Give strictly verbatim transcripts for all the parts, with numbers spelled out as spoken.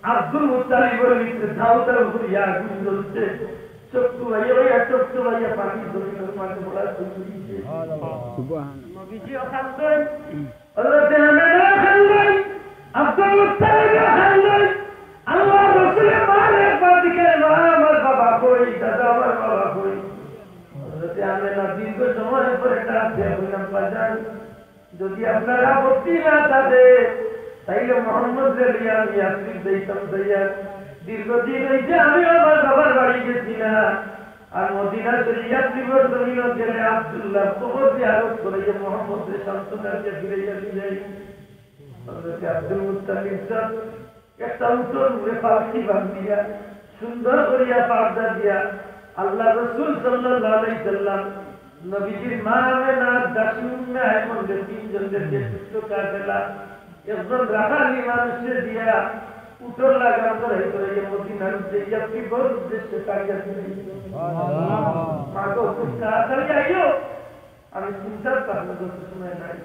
আব্দুল মুত্তালিবর ভিতরে দাউ দাউ করিয়া আগুন জ্বলছে। চক্ষু বাইয়া বাইয়া, চক্ষু বাইয়া পানি জমিনের মাঝে পড়া শুরু হইছে। নবীজিও কান্দইন, হযরতে আমেনাও কান্দইন, আব্দুল মুত্তালিবও কান্দইন। আল্লাহর রাসূলে মারে একবার দিকে, "মা, আমার বাবা কই? দাদা, আমার বাবা কই?" হযরতে আমেনা দীর্ঘ সময় পরে ডাক দিয়া কইলা, "বাজান, যদি আপনার আপত্তি না থাকে, তাইলে মোহাম্মদরে লইয়া আমি ইয়াসরিব যাইতাম যাইয়া। দীর্ঘদিন হইছে আমি আমার বাবার বাড়ি গেছি না। আর মদিনা শরীফ ইয়াসরিবর জমিনো গেলে আব্দুল্লাহর কবর জিয়ারত করিয়া মোহাম্মদরে সান্ত্বনা দিয়া ফিরাইয়া দিয়া যাই।" হযরতে আব্দুল মুত্তালিব সাহেব একটা উটর উপরে পালকি বান্ধিয়া, সুন্দর করিয়া পর্দা দিয়া, আল্লাহর রাসূল সাল্লাল্লাহু আলাইহি সাল্লাম, নবীজির মা আমেনার দাসী উম্মে আইমনরে তিনজনরে যে ছোট্ট কাফেলা, একজন রাখালি মানুষরে দিয়া, উটর লাগাম ধরাই ধরাইয়া মদিনার উদ্দেশ্যে, ইয়াসরিবর উদ্দেশ্যে তাড়িয়া দিলেন। মা গো, খুব তাড়াতাড়ি আইও, আমি চিন্তার কারণে যত সময় নাই।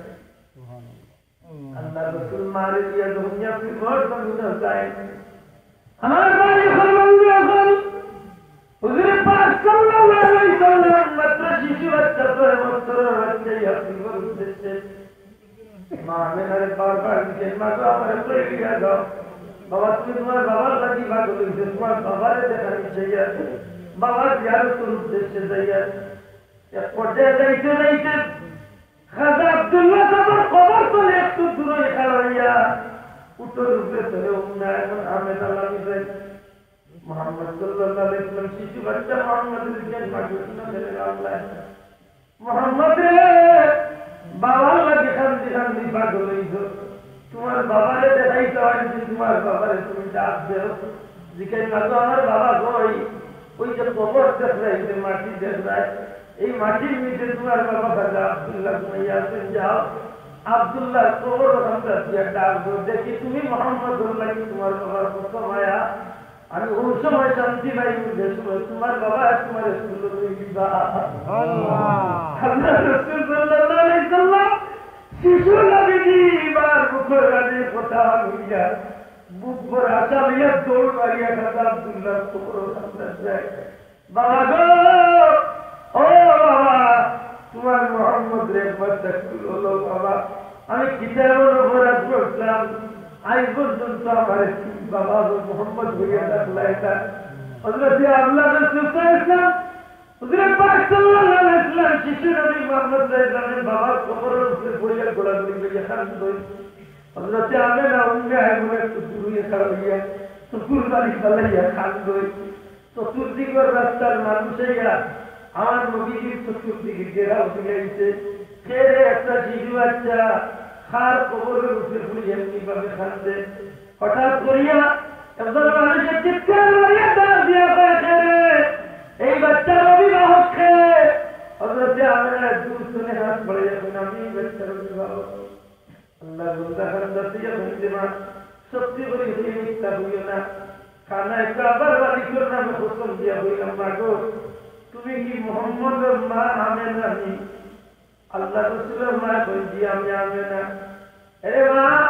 আল্লাহর রাসূল মারে দিয়া যখন ইয়াসরিবর জমিনো যায়, আমার ভাই, এখন বন্ধু, এখন হুজুরে পাক সাল্লাল্লাহু আলাইহি সাল্লাম মাত্র শিশু বাচ্চা, ছয় বছরের বাচ্চা, ইয়াসরিবর উদ্দেশ্যে মা আমেনারে বারবার জিজ্ঞেস, "মা গো, আমারে লইয়া যাও।" বাবা, তুমি তোমার বাবার লাগি পাগল হইছো, তোমার বাবারে দেখানি চাইয়া, বাবার জিয়ারতর উদ্দেশ্যে যাইয়া। এক পর্যায়ে যাইতে যাইতে খাজা আব্দুল্লাহ সাহেবের কবর তলে একটু দূরে খাড়া হইয়া উটর উপরে চড়ে উম্মে আইমন আমেনা লামি যায়। মোহাম্মদ সাল্লাল্লাহু আলাইহি ওয়াসাল্লাম শিশু বাচ্চা মোহাম্মদরে জিজ্ঞেস, "মাগো, শুনো কেন আল্লাহ? মোহাম্মদ রে, বাবার লাগি কান্দি কান্দি পাগল হইছো। তোমার বাবারে দেখাইতে হয় যে তোমার বাবারে তুমি ডাক দেও।" জিজ্ঞেস, "মাগো, আমার বাবা কই?" ওই যে কবর দেখরায়, এই যে মাটি দেখরায়, এই মাটির নিচে তোমার বাবা খাজা আব্দুল্লাহ ঘুমাইয়া আছেন, যাও আব্দুল্লাহর কবর ওখানটা দিয়া ডাক দেও, দেখি তুমি মোহাম্মদর লাগি তোমার বাবার কত মায়া। আমি ওই সময় শান্তি পাই, যে সময় তোমার বাবা আর তোমার স্কুলে লই দিবা। আল্লাহ। আল্লাহ রাসূল সাল্লাল্লাহু আলাইহি সাল্লাম শিশু নবীজি এবার বুকের মাঝে কথা হইয়া বুক ভরে আশা লইয়া দৌড় মারিয়া খাজা আব্দুল্লাহর কবর ওখানটা যায়। বাবা গো, ও বাবা, তোমার মোহাম্মদরে একবার দেখতে হলো বাবা। আমি কিতা এমন অপরাধ করছিলাম, আজ পর্যন্ত আমার বাবা মোহাম্মদ হইয়া ডাকলা এটা। হযরতে আল্লাহ রাসূল সাল্লাল্লাহু আলাইহি ওয়াসাল্লাম, হুজুরে পাক সাল্লাল্লাহু আলাইহি ওয়াসাল্লাম শিশু নবী মোহাম্মদ সাল্লাল্লাহু আলাইহি ওয়াসাল্লামের বাবার কবরের উপরে বইয়া গোড়াগুড়ি বইয়া কান্দইন। হযরতে আমেনা উম্মে আইমন একটু দূরে খাড়া হইয়া চকুর পানি ফালাইয়া কান্দইন। চতুর্দিকর রাস্তার মানুষ আইয়া আমার নবীজির চতুর্দিকে ঘেরাও দিলাইছে। কে রে, একটা শিশু বাচ্চা, কার কবরের উপরে পড়ি এমনি ভাবে কান্দে? হঠাৎ করিয়া একজন মানুষে চিৎকার মারিয়া ডাক দিয়া কয়, "কে রে? এই বাচ্চার অভিভাবক কে?" হযরতে আমেনা দূর শুনে হাত বাড়াইয়া কইন, "আমি এই বাচ্চার অভিভাবক।" আল্লাহর বান্দা কান্দাত দিয়া কইন, "মা, সত্যি করি কইও, মিথ্যা কইও না। কানা একটা আবার মালিকের নামে কসম দিয়া কইলাম, মা গো, তুমি কি মোহাম্মদর মা আমেনা নি?" আল্লাহ রাসূলর মায় কইন, "জি, আমি আমেনা।" "এরে মা,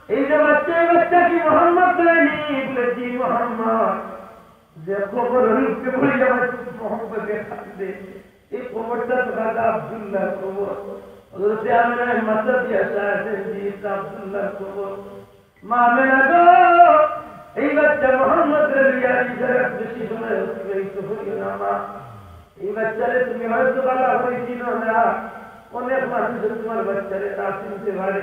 এই যে বাচ্চা, এই বাচ্চা কি মোহাম্মদ নায় নি?" বলে, "জি, মোহাম্মদ।" যে কবর হইতে পড়ি আমার মোহাম্মদে কান্দে। এই কবরটা তো খাজা আব্দুল্লাহর কবর। হযরতে আমেনায় মাথা দিয়া শাহাদাত দিছে, "এটা আব্দুল্লাহর কবর।" মা আমেনা গো, এই বাচ্চা মোহাম্মদরে লইয়া নিজের বেশি সময় অতিবাহিত করিও না মা। এই বাচ্চারে তুমি হয়তো ভালা করি চিনো না, অনেক মানুষে তোমার বাচ্চারে না চিনতে পারে,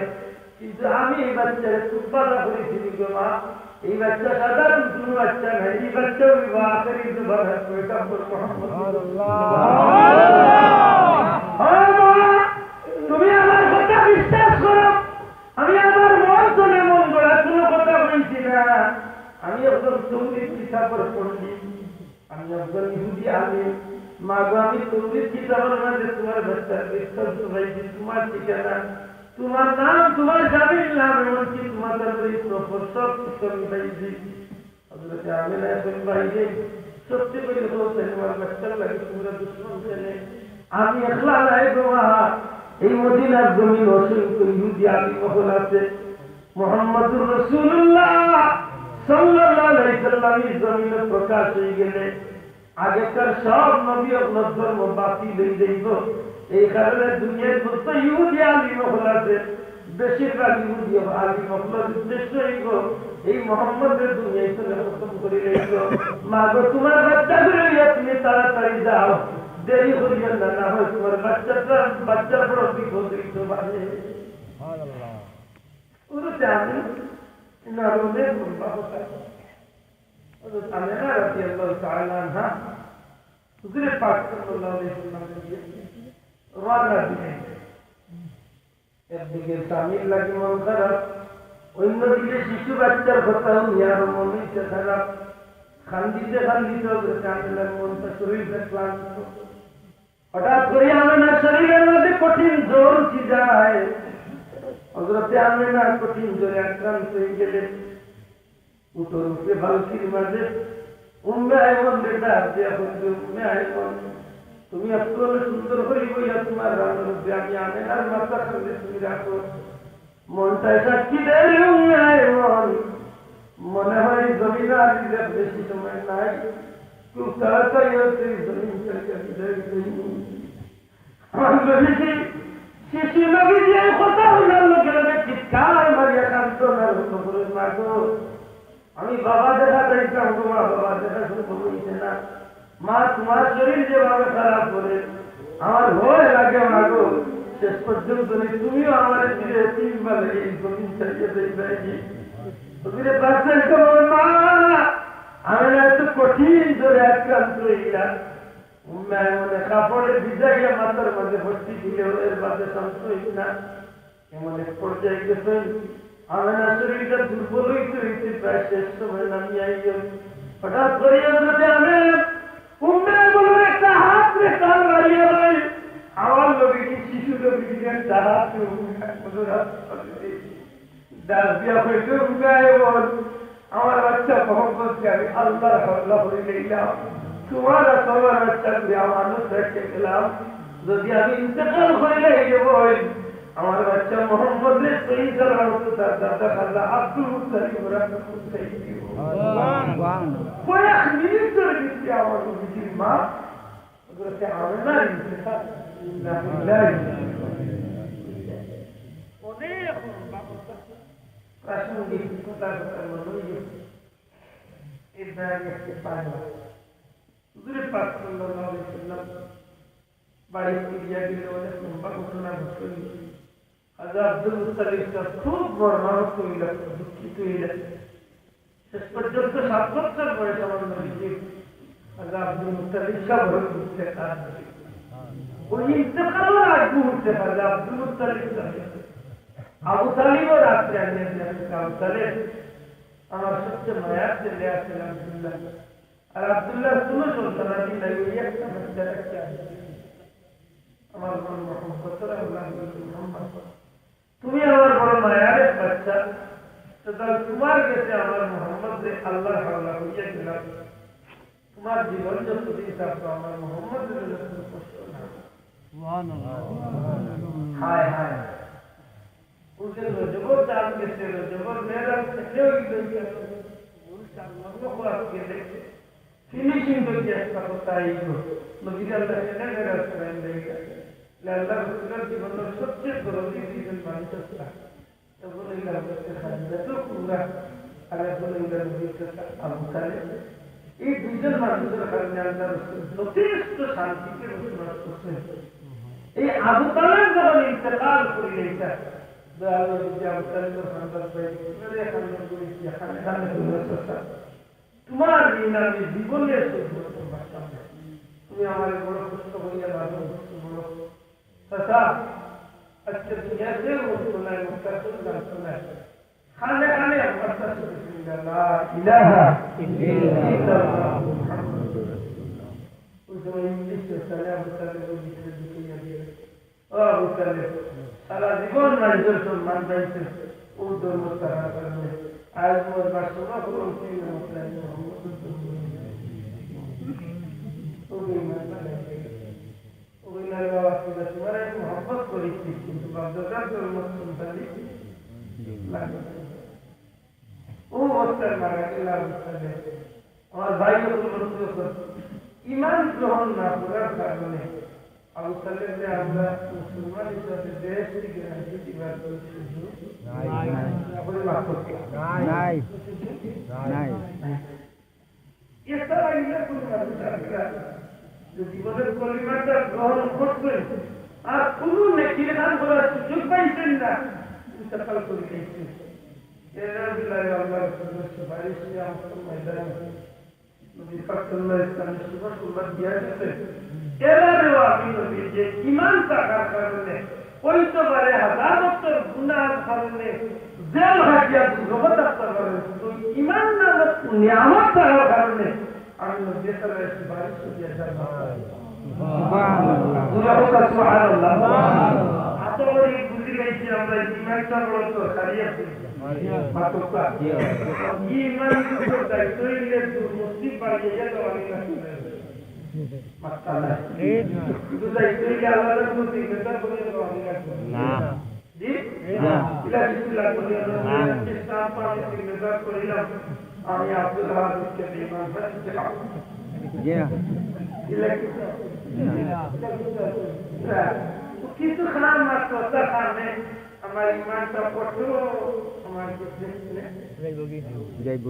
কিন্তু আমি এই বাচ্চারে খুব ভালা করি চিনি গো মা। এই বাচ্চা সাধারণ কোনো বাচ্চা নাই, এই বাচ্চা হইব আখেরি জমানার পয়গম্বর মোহাম্মদ। ও মা, তুমি আমার কথা বিশ্বাস করো, আমি আমার মন শুনে মন গড়া কোনো কথা বলছি না। আমি একজন তৌরিত কিতাবর পণ্ডিত, আমি একজন ইহুদি আলিম। মা গো, আমি তৌরিত কিতাবর মাঝে তোমার বাচ্চার দৃষ্টান্ত পাইছি, তোমার ঠিকানা, তোমার নাম, তোমার স্বামীর নাম, এমনকি তোমার চরিত্র, সব কিছু আমি পাইছি। হযরতে আমেনা এখন বাইরে সত্যি করি বলছেন, "আমার বাচ্চার লাগি তোমরা দুশমন কেনে? আমি একলা নাই গো মা, এই মদিনার জমিন অসংখ্য ইহুদি আলিম মহল আছে। মোহাম্মদুর রাসূলুল্লাহ ইসলামী জমিনে প্রকাশ হয়ে গেলে আগেকার সব নবী অকলর ধর্ম বাতিল হয়ে যাইব। এই কারণে দুনিয়ার যত ইহুদি আলিম অকল আছে, বেশিরভাগ ইহুদি আলিম অকলর উদ্দেশ্য হইব এই মোহাম্মদরে দুনিয়া থেকে খতম করে লইব। মা গো, তোমার বাচ্চাগুলো লইয়া তুমি তাড়াতাড়ি যাও, দেরি করিও না, না হয় তোমার বাচ্চাটা, বাচ্চার বড় বিপদ হইতে পারে। ওরা আমি না রোলে বলবা কথা। হযরত আমেনা রাদিয়াল্লাহু তাআলা আনহা হুজুরে পাক সাল্লাল্লাহু আলাইহি ওয়াসাল্লাম রওনা দিলেন। একদিকে স্বামীর লাগি মন খারাপ, অন্যদিকে শিশু বাচ্চার কথা নিয়ে আরো মন হইতে খারাপ। কান্দিতে কান্দিতে হযরত আমেনার মনটা, শরীরটা ক্লান্ত। হঠাৎ করে আমেনার শরীরের মধ্যে কঠিন জ্বর উঠি যায়। হযরতে আমেনা কঠিন জ্বরে আক্রান্ত হয়ে গেলেন। উটর উপরে বালকির মাঝে উম্মে আইমনরে ডাক দিয়া বলবে, "উম্মে আইমন, তুমি একটু হলে সুন্দর করি বইয়া তোমার রানর উপরে আমি আমেনার মাথা খাইলে তুমি রাখো।" মনটায় সাক্ষী দেয় রে উম্মে আইমন, মনে হয় জমিন আর রিজার্ভ বেশি সময় নাই, খুব তাড়াতাড়ি হচ্ছে এই জমিন থেকে বিদায় হইতে। আমার নবীজি, শিশু নবীজি এই কথা শোনার লগে লগে চিৎকার মারিয়া কান্দন আরম্ভ করেন, "মা গো, আমি বাবা দেখা যাইতাম গো মা, বাবা দেখা সম্ভব হইছে না। মা, তোমার শরীর যেভাবে খারাপ করে, আমার ভয় লাগে মা গো, শেষ পর্যন্ত নি তুমিও আমার ফিরে তিনবার এই জমিন ছাড়িয়ে যাইবে।" হুজুরে পাক বলেন, "মা, আমি না এত কঠিন জ্বরে আক্রান্ত হইলাম।" উম্মে আইমনে কাপড়ে ভিজাইয়া মাথার মাঝে পট্টি দিলে এর বাদে শান্ত হইল না। এমন এক পর্যায়ে গেছেন, আমেনার শরীরটা দুর্বল হইতে হইতে প্রায় শেষ সময় নামি আইলেন। হঠাৎ করে হযরতে আমেনা উম্মে আইমনের একটা হাত রে টান মারিয়া দেয়। আমার নবীজি, শিশু নবীজির একটা হাত রে উম্মে আইমনের হাত ধরে দিয়েছে। ডাক দিয়া কইছে, "উম্মে আইমন, আমার বাচ্চা মোহাম্মদরে আমি আল্লাহর হাওলা করি লইলাম, তোমার আর তোমার বাচ্চারে আমানত রেখে গেলাম। যদি আমি ইন্তেকাল করি লই যাব, আমার বাচ্চা মোহাম্মদরে সহি সালামতে তার দাদা খাজা আব্দুল মুত্তালিব রাখতে চাই দিব।" কয়েক মিনিটের ভিতরে আমার নবীজির মা হযরতে আমেনার ইন্তেকাল। অনেক প্রাসঙ্গিক কথা কথা মনে হইল। এর দ্বারা আমি আজকে পারলাম। হুজুরে পাক সাল্লাল্লাহু আলাইহি ওয়াসাল্লাম বাড়ি ফিরিয়া গেলে অনেক লম্বা ঘটনা ঘটল। খাজা আব্দুল মুত্তালিব সাহেব খুব মর্মাহত হইল, দুঃখিত হইল। শেষ পর্যন্ত সাত বছর বয়স আমার নবীজি খাজা আব্দুল মুত্তালিব সাহেব ইন্তেকাল। ওই ইন্তেকালের আগ মুহূর্তে খাজা আব্দুল মুত্তালিব সাহেব, আবু তালিবও রাত্রে আনিয়া দিলেন, "আবু তালিব, আমার সবচেয়ে মায়ার ছেলে আছে আব্দুল্লাহ, আর আব্দুল্লাহর কোনো সন্তানাদি নাই, ওই একটা বাচ্চা রাখতে আমি।" আমার বড় মোহাম্মত, তোরা আল্লাহ বলতে মোহাম্মদ, তুমি আমার বড় মায়ার এক বাচ্চা, তো তাহলে তোমার গেছে আমার মোহাম্মদরে আল্লাহর হাওলা করিয়া গেলাম, তোমার জীবন যতদিন থাকবো আমার মোহাম্মদরে যেন কোনো কষ্ট না হয়। সুবহানাল্লাহ। হায় হায়। ওদের রজবর চাঁদ গেছে, রজবর মেয়েরাজ গেলেও ইদুল চাঁদ, ওই চাঁদ মগ্ন করার গেলে ফিনিশিং যদি একটা কথা এই গো, নবীর আল্লাহ এনে মেয়েরাজ করেন দেয়। আল্লাহ রসুলের জীবনের সবচেয়ে দরদি দুইজন মানুষ আছে, তখন এই হযরতে খাদিজাতুল কুবরা আর এখন এই নবীর চাচা আবু তালেব। এই দুইজন মানুষের কারণে আল্লাহ রসুল যথেষ্ট শান্তিতে বসবাস করছেন। এই আবু তালেব যখন ইন্তেকাল করিয়া গেলেন, দয়াল নবীজি আবু তালেবের খান্দাত যাই, "আরে খান্দাত যাই, এখানে খান্দাত যাই, চাচা, তোমার ঋণ আমি জীবনে শোধ করতে পারতাম না। তুমি আমার বড় কষ্ট করিয়া লালন করছো, বড় চাচা, আজকে দুনিয়াতে মন শোনায়, মুক্তাসুর গান শোনায়, কানে কানে আমার কাছে বিসমিল্লাহ, লা ইলাহা ইল্লাল্লাহ মুহাম্মাদুর রাসূলুল্লাহ।" ওই সময় ইংলিশ চলে, আবু তালেব ওই ভিতরে ঢুকে গেছে। ও আবু তালেব, সারা জীবন মানুষের সম্মান পাইছে, ও ধর্ম ছাড়ার কারণে। আজ মোর বাসনা পূরণ হইল, মোহাম্মদ ধর্ম। ও বেঈমান বানাই গেছে। ওই লাগে বাবা, ঠিক আছে, তোমার একটু মহব্বত করি, ঠিক, কিন্তু বাপদাদার জন্য সন্তানই লাগে। অউ অবস্থায় মারা গেলা আবু তালেব। আমার ভাই অকল, বন্ধু অকল, ঈমান গ্রহণ না করার কারণে আবু তালেবরে আমরা মুসলমান হিসাবে বেহেশতি গ্যারান্টি দিবার কোনো সুযোগ নাই। না বলে মাফ করতে। নাই। নাই। এছাড়া অইলে কোনো মানুষ আপনারা যে জীবনের কলিমাটা গ্রহণ করছেন আর কোনো নেকির কাম করার সুযোগ পাইছেন না, ইন্তেকাল করে গেছেন। এরা বিলায় আল্লাহ রসুলের সুপারিশ নিয়ে আমার ময়দানে নবী পাক সাল্লাল্লাহু আলাইহি ওয়াসাল্লাম সুপারিশ দিয়া দিছে। এরারেও আমি নবী যে ঈমান থাকার কারণে, অইতে পারে হাজার বছর গুনার কারণে জেল খাটিয়া দুর্ভোগ থাকতে পারে, কিন্তু ঈমান নামক নিয়ামত থাকার কারণে আমি নবী তাআলার সুপারিশ দিয়া জান্নাত পাই। সুবহানাল্লাহ। জোরে হোক সুবহানাল্লাহ। আশা করি বুঝি গেছি আমরা ঈমানটা বড় দরকারি আছে। মাতুক্কা। ঈমান তো দায়িত্ব হইলে দুর্নীতি বাড়িয়ে গেল আমি না। মাত্তা না। কিন্তু দায়িত্ব হইলে আল্লাহর কোনো জিম্মেদার করে দেওয়া আমি না। না। জি? না। ইলা কিছু লাগবে না। না। ইসলাম পানি জিম্মেদার করিলাম। আমি আব্দুল হাফিজকে বেঈমান বানাইতে পারবো। জি না। ইলা কিছু? না। ইলা কিছু আছে? না। কিছু খান মাত্র, তা খানে আমার ইমানটা কত, আমার কিছু নেই। যাইব।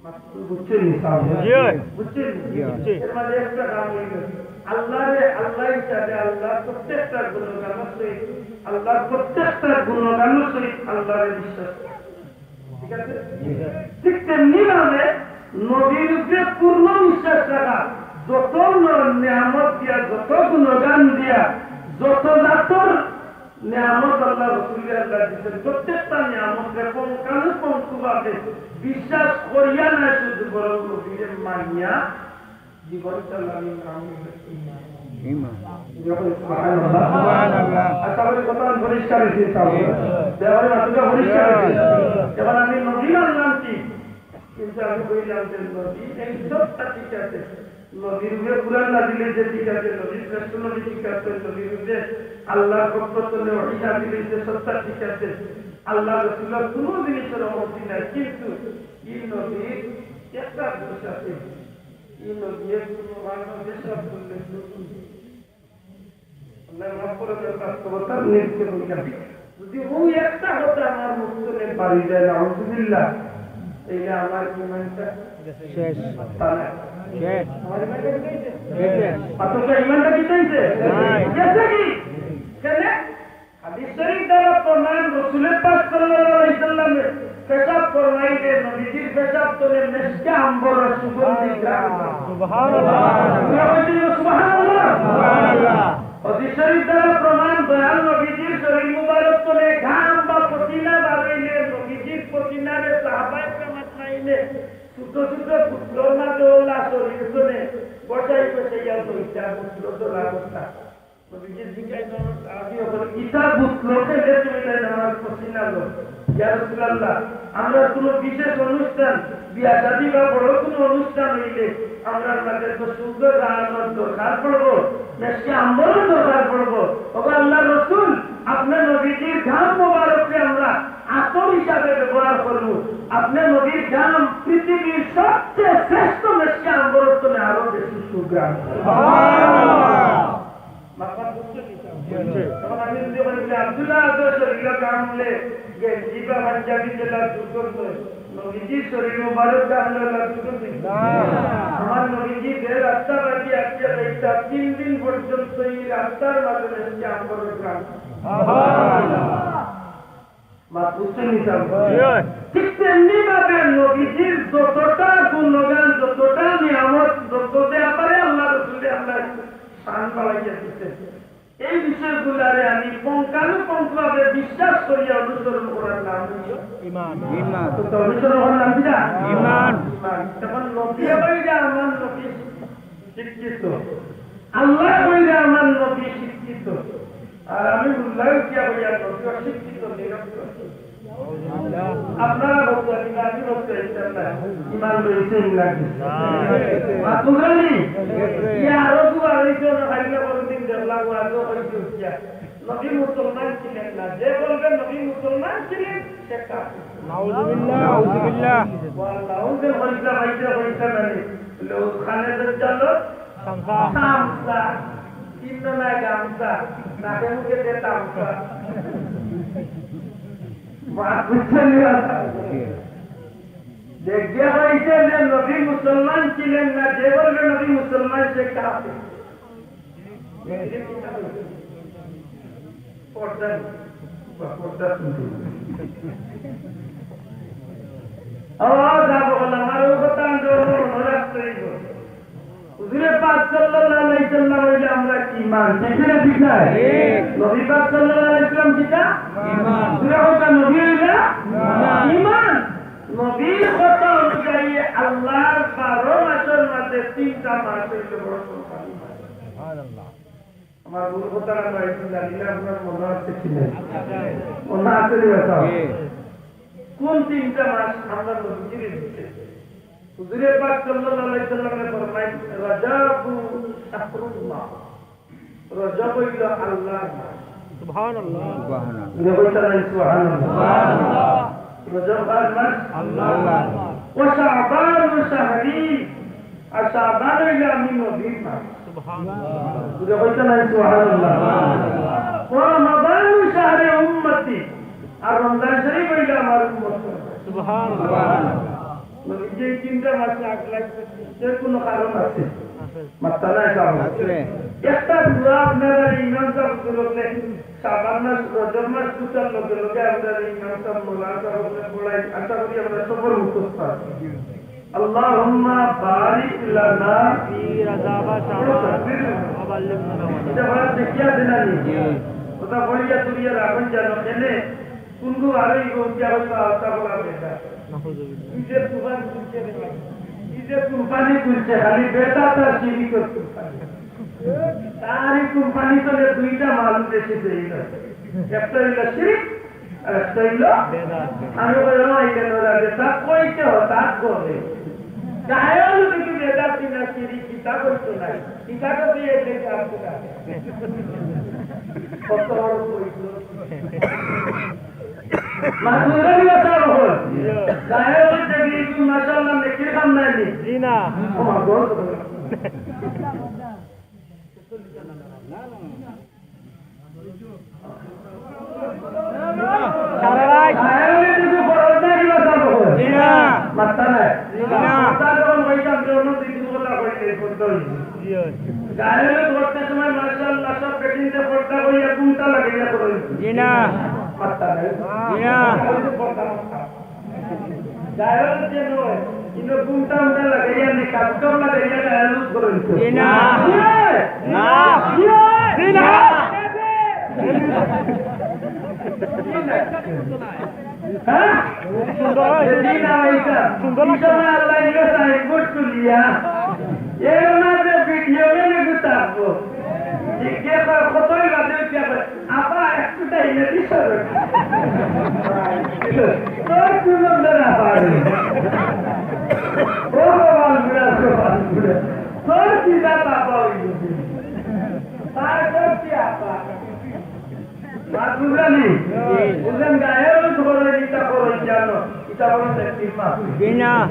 মাত্র বুঝছেন নি, সাহেব? জি। বুঝছেন নি? জি। এর মানে একটা কাম হইল, আল্লাহরে আল্লাহ হিসাবে আল্লাহর প্রত্যেকটা গুণগানর সহিত, আল্লাহর প্রত্যেকটা গুণগানর সহিত আল্লাহরে বিশ্বাস করা। ঠিক আছে? ঠিক তেমনি ভাবে নবীর উপরে পূর্ণ বিশ্বাস রাখা, যত ন-, নিয়ামত দিয়া, যত গুণগান দিয়া, যত জাতর নিয়ামত আল্লাহ রসুলকে আল্লাহ দিচ্ছেন, প্রত্যেকটা নিয়ামতকে পুঙ্খানুপুঙ্খভাবে বিশ্বাস করিয়া না শুধু, বরং নবীরে মানিয়া জীবন চালানোর নাম হইল ঈমান। ঈমান। যখন সুবহানাল্লাহ। সুবহানাল্লাহ। আশা করি কথা পরিষ্কার হয়েছে, ইনশাআল্লাহ। ব্যাপারে মাত্র পরিষ্কার হয়েছে। এবার আমি নবী মানলাম কি? কিন্তু আমি কইলাম যে নবী এই সবটা ঠিক আছে, নবীর উপরে কোরআন নাজিল হইছে ঠিক আছে, নবী শ্রেষ্ঠ নবী ঠিক আছে, নবীর উপরে আল্লাহর পক্ষ থেকে ওহী নাজিল হইছে সবটা ঠিক আছে, আল্লাহ রসুলের কোনো জিনিসের অনুমতি নাই, কিন্তু এই নবীর একটা দোষ আছে, এই নবীর কোনো মানুষ যেসব বললে শুনুন। আল্লাহ মাফ করে দেন, বাস্তবতার নিরিখে বললাম। যদি ওই একটা কথা আমার মুখ থেকে বাড়ি যায়, নাউজুবিল্লাহ, তাইলে আমার ইমানটা শেষ। তা না। শেষ। আমার ইমানটা কি হইছে? শেষ। অথচ ইমানটা কি হইছে? নাই। গেছে কি? কেন? হাদিস শরীফ দ্বারা প্রমাণ, রসুলের পাক সাল্লাল্লাহু আলাইহি সাল্লামে পেশাব ফরমাইলে নবীজির পেশাব তনে মেশকে আম্বরর সুগন্ধি ঘ্রাণ। সুবহানাল্লাহ। সুবহানাল্লাহ। সুবহানাল্লাহ। হাদিস শরীফ দ্বারা প্রমাণ, দয়াল নবীজির শরীর মুবারক তনে ঘাম বা পসিনা বারইলে নবীজির পসিনারে সাহাবায়ে কেরাম নাইলে ছোট ছোট গুতলর মাঝে ওলা শরীর তনে বসাই বসাইয়া লইতা গুতল তোলা করতা। নবীজি জিজ্ঞাসা করেন, সাহাবী অকল, "ইতা গুতল কেনে তুমি তাইন আমার পসিনা লও?" ইয়া রাসূলুল্লাহ, আমরা কোনো বিশেষ অনুষ্ঠান, বিয়া শাদী বা বড় কোনো অনুষ্ঠান হইলে আমরার মাঝে তো সুন্দর ঘ্রাণর দরকার পড়বো, মেশকে আম্বরর দরকার পড়বো। ওগো আল্লাহর রসুল, আপনে নবীজির ঘাম মোবারকরে আমরা আতর হিসাবে ব্যবহার করবো। আপনে নবীর ঘাম পৃথিবীর সবচেয়ে শ্রেষ্ঠ মেশকে আম্বরর তনে আরো বেশি সুঘ্রাণ। সুবহানাল্লাহ। মাতলাম বুঝছইন নি? তখন আমি যদি বলি যে আব্দুল্লাহ আজহার শরীরর ঘাম অইলে গেঞ্জি বা পাঞ্জাবি যেলা দুর্গন্ধ অয়, নবীজির শরীর মোবারক ঘাম অইলে দুর্গন্ধ অয়? না। আমার নবীজি যে রাস্তা বাদি আটিয়া যাইতা, তিন দিন পর্যন্ত এই রাস্তার মাঝে মেশকে আম্বরর ঘ্রাণ। মাত বুঝছইন নি সাব? জি। ঠিক তেমনি ভাবে নবীজির যতটা গুণগান, যতটা নিয়ামত, যত ব্যাপারে আল্লাহ রসুলে আল্লাহ শান বাড়াইয়া দিচ্ছেন, এই বিষয়গুলারে আমি পুঙ্খানুপুঙ্খভাবে বিশ্বাস করিয়া অনুসরণ করার নাম হইল ঈমান। ঈমান। তো অনুসরণ করার নাম কিতা? ঈমান। ঈমান। তখন নবী কইরা আমার নবী শিক্ষিত, আল্লাহ কইরা আমার নবী শিক্ষিত, আর আমি উল্লাহ কিয়া কইয়া নবী অশিক্ষিত, নিরক্ষর। আপনারা বলতে পারেন, আমি বলতে পারি, ইমান রয়েছে, ইমান রয়েছে। আর তোমরা নেই? ইয়া আরো দু আড়াইশো না, খাইলে কোনোদিন দেখলাম, ও আজও হয়েছে উঠিয়া। নবী মুসলমান ছিলেন না। যে বলবে নবী মুসলমান ছিলেন, নাউজুবিল্লাহ। নাউজুবিল্লাহ। ওয়াল্লাহ, ওই যে হইতা, হইতা, হইতা নানি। বলে, ওখানে তো চলো। তামসা। তামসা। ইন্দ্র না গামছা। নাকে মুখে দে তামসা। বাত বুঝছেন না? দেখে হইছে যে নবী মুসলমান ছিলেন না, যে বলবে নবী মুসলমান সে কাফের। পর্দা, পর্দা শুনতে। আওয়াজ আবো বলে, আমার ও কথা আমি মনে রাখতে হইব। হুজুরে পাক সাল্লাল্লাহু আলাইহি সাল্লাম হইলে আমরা ইমান, ঠিক না, ঠিক না? ঠিক। নবী পাক সাল্লাল্লাহু আলাইহি সাল্লাম কিতা? ইমান। হুজুরে কথা নবী হইলে ইমান। ইমান। নবীর কথা অনুযায়ী আল্লাহর বারো মাসের মধ্যে তিনটা মাস হইল বড় সম্মানী মাস। সুবহানাল্লাহ। আমার মূল কথা আমরা একটু জানি না, আপনার মনে আছে কি নাই? মনে আছে রে বাবা? জি। কোন তিনটা মাস আমরা নবীজির দিচ্ছে? হুজুরে পাক সাল্লাল্লাহু আলাইহি সাল্লামে ফরমাইন, "রাজাবু শাহরুল্লাহ।" রজব হইল আল্লাহর মাস। সুবহানাল্লাহ। সুবহানাল্লাহ। জোরে বলতে নাই সুবহানাল্লাহ। সুবহানাল্লাহ। রজব কার মাস? আল্লাহর মাস। "ওয়া শাবানু শাহরি।" আর শাবান হইল আমি নবীর মাস। সুবহানাল্লাহ। জোরে বলতে নাই সুবহানাল্লাহ। "ওয়া রমাদানু শাহরে উম্মতি।" আর রমজান শরীফ হইল আমার উম্মত। সুবহানাল্লাহ। নবীজি এই তিনটা মাসে আগলাই, এর কোনো কারণ আছে? মাত্তা নাই কারণ। আছে। একটা দোয়া আপনারা ইমাম সাহেব গুলো শাবান মাস, রজব মাস দুটার লগে লগে আমরা ইমাম সাহেব, মৌলানা সাহেব বলে পড়াই, আশা করি আমরা সবর মুখস্থ আছে। আল্লাহুম্মা বারিক লানা ফি রাজাবা শাবান ওয়া বাল্লিগনা রমাদান। এটা আমরা দেখিয়া দেনা নি। জি। ওটা পড়িয়া তুলিয়া রাখুন যেন এনে কোনগু আরো ইগো উঠিয়া হয়তো আওতা বলা বেটা। নাউজুবিল্লাহ। নিজের তুফান তুলছে রে ভাই। নিজের কুরবানি তুলছে, খালি বেটা তার শিরিকর কুরবানি। তার এই কুরবানি তো দুইটা মাল বেশি দেই না। একটা হইল শিরিক, আর একটা হইল বেদাত। আমি কই, "ও, এই কেন রাখে?" তা কইতে হয়, তা করে। গায়ে হলুদ কিন্তু বেদাত কিনা শিরিক, কিতা করতো নাই। কিতা করতে এই যে কাজ করে। কত বড় কইতো। মাহমুদ আলী বাসা রহল। গায়ে হলুদ দেখি একটু মাশাআল্লাহ নেকির কাম নাই নি? জি না। ও মা গো। সারা রাত। গায়ে হলুদ একটু ফরজ নাই বাসা রহল? জি না। মাত্তা নাই। জি না। মাত্তা যখন হইতাম, যে অন্য দুই দিন বলা হইলে, এই পর্যন্ত হইছে। জি অয়। গায়ে হলুদ করতে সময় মাশাআল্লাহ সব বেটিনতে পর্দা করিয়া ঘুমটা লাগাইয়া করইন। জি না। পাত্তা নাই। জি না। গায়ে হলুদ যে নয়, কিন্তু ঘুমটা উমটা লাগাইয়া নিকাব কাপড় লাগাইয়া গায়ে হলুদ করইন। জি না। জি অয়। না। জি অয়। জি না। হ্যাঁ? সুন্দর হয়। জি না, এটা। সুন্দর লাগছে। পিছনে আল্লাহ ইয়ে সাইনবোর্ড তুলিয়া, এর মাঝে ভিডিও মেনে গুতাবো। জিজ্ঞেস কর, কতই বাজে উঠিয়া কয়, "আপা, একটু টাইমে দিস।" তোর কি মন্দ না পারে? ও বাবা, বুড়া, বাবা, বুড়া। তোর কি না বাবা হইল? তার তোর কি আপা? মাত বুঝলেন নি? বুঝলেন, গায়ে হলুদ করে ইটা করো, জানো? ইটা বলো দেখি মা। জি না।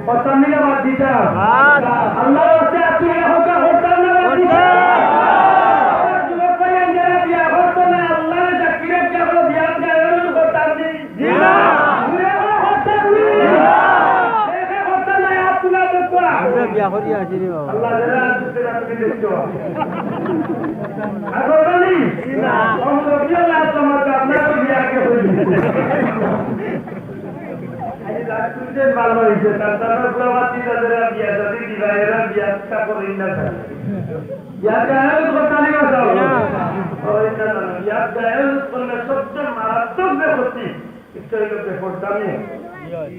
কথা মিলে বাদ দিতা। বাদ। আল্লাহর রাস্তায় আত্মীয় হত্যা করতাম না, বাদ দিতা। করতাম। যুবক ভাই, যারা বিয়া করতো না, আল্লাহর জাকিরে বিয়া করো, বিয়া গায়ে হলুদ করতাম নি। জি না। ঘুরে আবার হত্যা করি। জি না। দেখে হত্যা নাই, আর তুলা তো করা। আমরা বিয়া করি আছি রে বাবা। আল্লাহ যারা আছে, তারা তুমি দেখছো। আর বলবো নি? জি না। অমর বিয়া না, তোমার তো আপনার তো বিয়া আগে হইল। এই রাত তুলতে ভালো হয়েছে, তার তারা পুরা বাতি তাদের আর বিয়া শাদী দিবা, এরা বিয়া ইচ্ছা করেন না তারা। বিয়া গায়ে হলুদ করতে আনি বাসাও। জি না। ওই না, না, না, বিয়া গায়ে হলুদ করলে সবচেয়ে মারাত্মক যে ক্ষতি, একটা হইল বেপরদামি।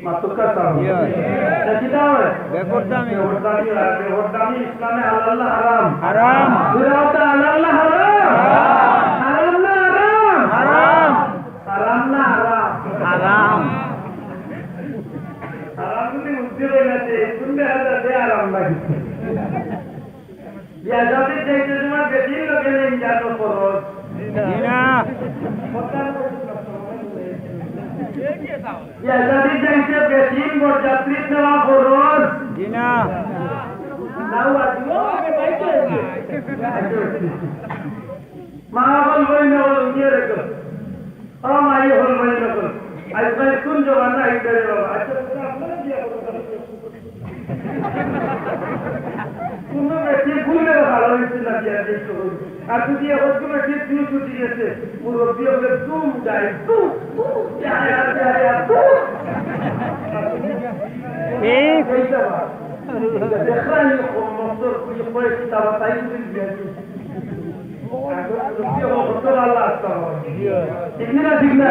মাতুকা সাহেব। ইয়ে। এটা কিতা হয়? বেপরদামি। বেপরদামি হয়। বেপরদামি ইসলামে হালাল না হারাম? হারাম। বিরাট হালাল না হারাম? হারাম। হারাম না হারাম? হারাম। হারাম না হারাম? হারাম যদি বুঝতে পারি না যে কোন বেহাদা যে আরাম লাগে। বিয়া শাদীত যাইতে সময় বেটির লগে নেই জানো ফরজ। জি না। কথা বলতে পারতাম না। বিয়া শাদিত যাইতে বেটিন বরযাত্রী নেওয়া ফরজ। জি না। নাও আজিও। মা বল, বই না বল, উঠিয়ে রেখো। ও মাই হল, বই না বল। আজকাল কোন জমানা আইছে রে বাবা? আচ্ছা, তাহলে আপনারা বিয়া করবেন। কোনো বেটি ভুলে ভালো হইছে না, বিয়া দিতে হবে। আর যদি এখন কোনো বেটি দুই ছুটি গেছে, মুরব্বী হলে তুম যাই, তুম, তুম, যা, যা, যা, যা, তুম। এই এইটা বা। দেখলাম, এই কম মস্তর, ওই কয়েকটি তারা তাই যদি বিয়া দিচ্ছে। এখন মুরব্বী হলে কত ভালো আসতে হবে। ঠিক না, ঠিক না?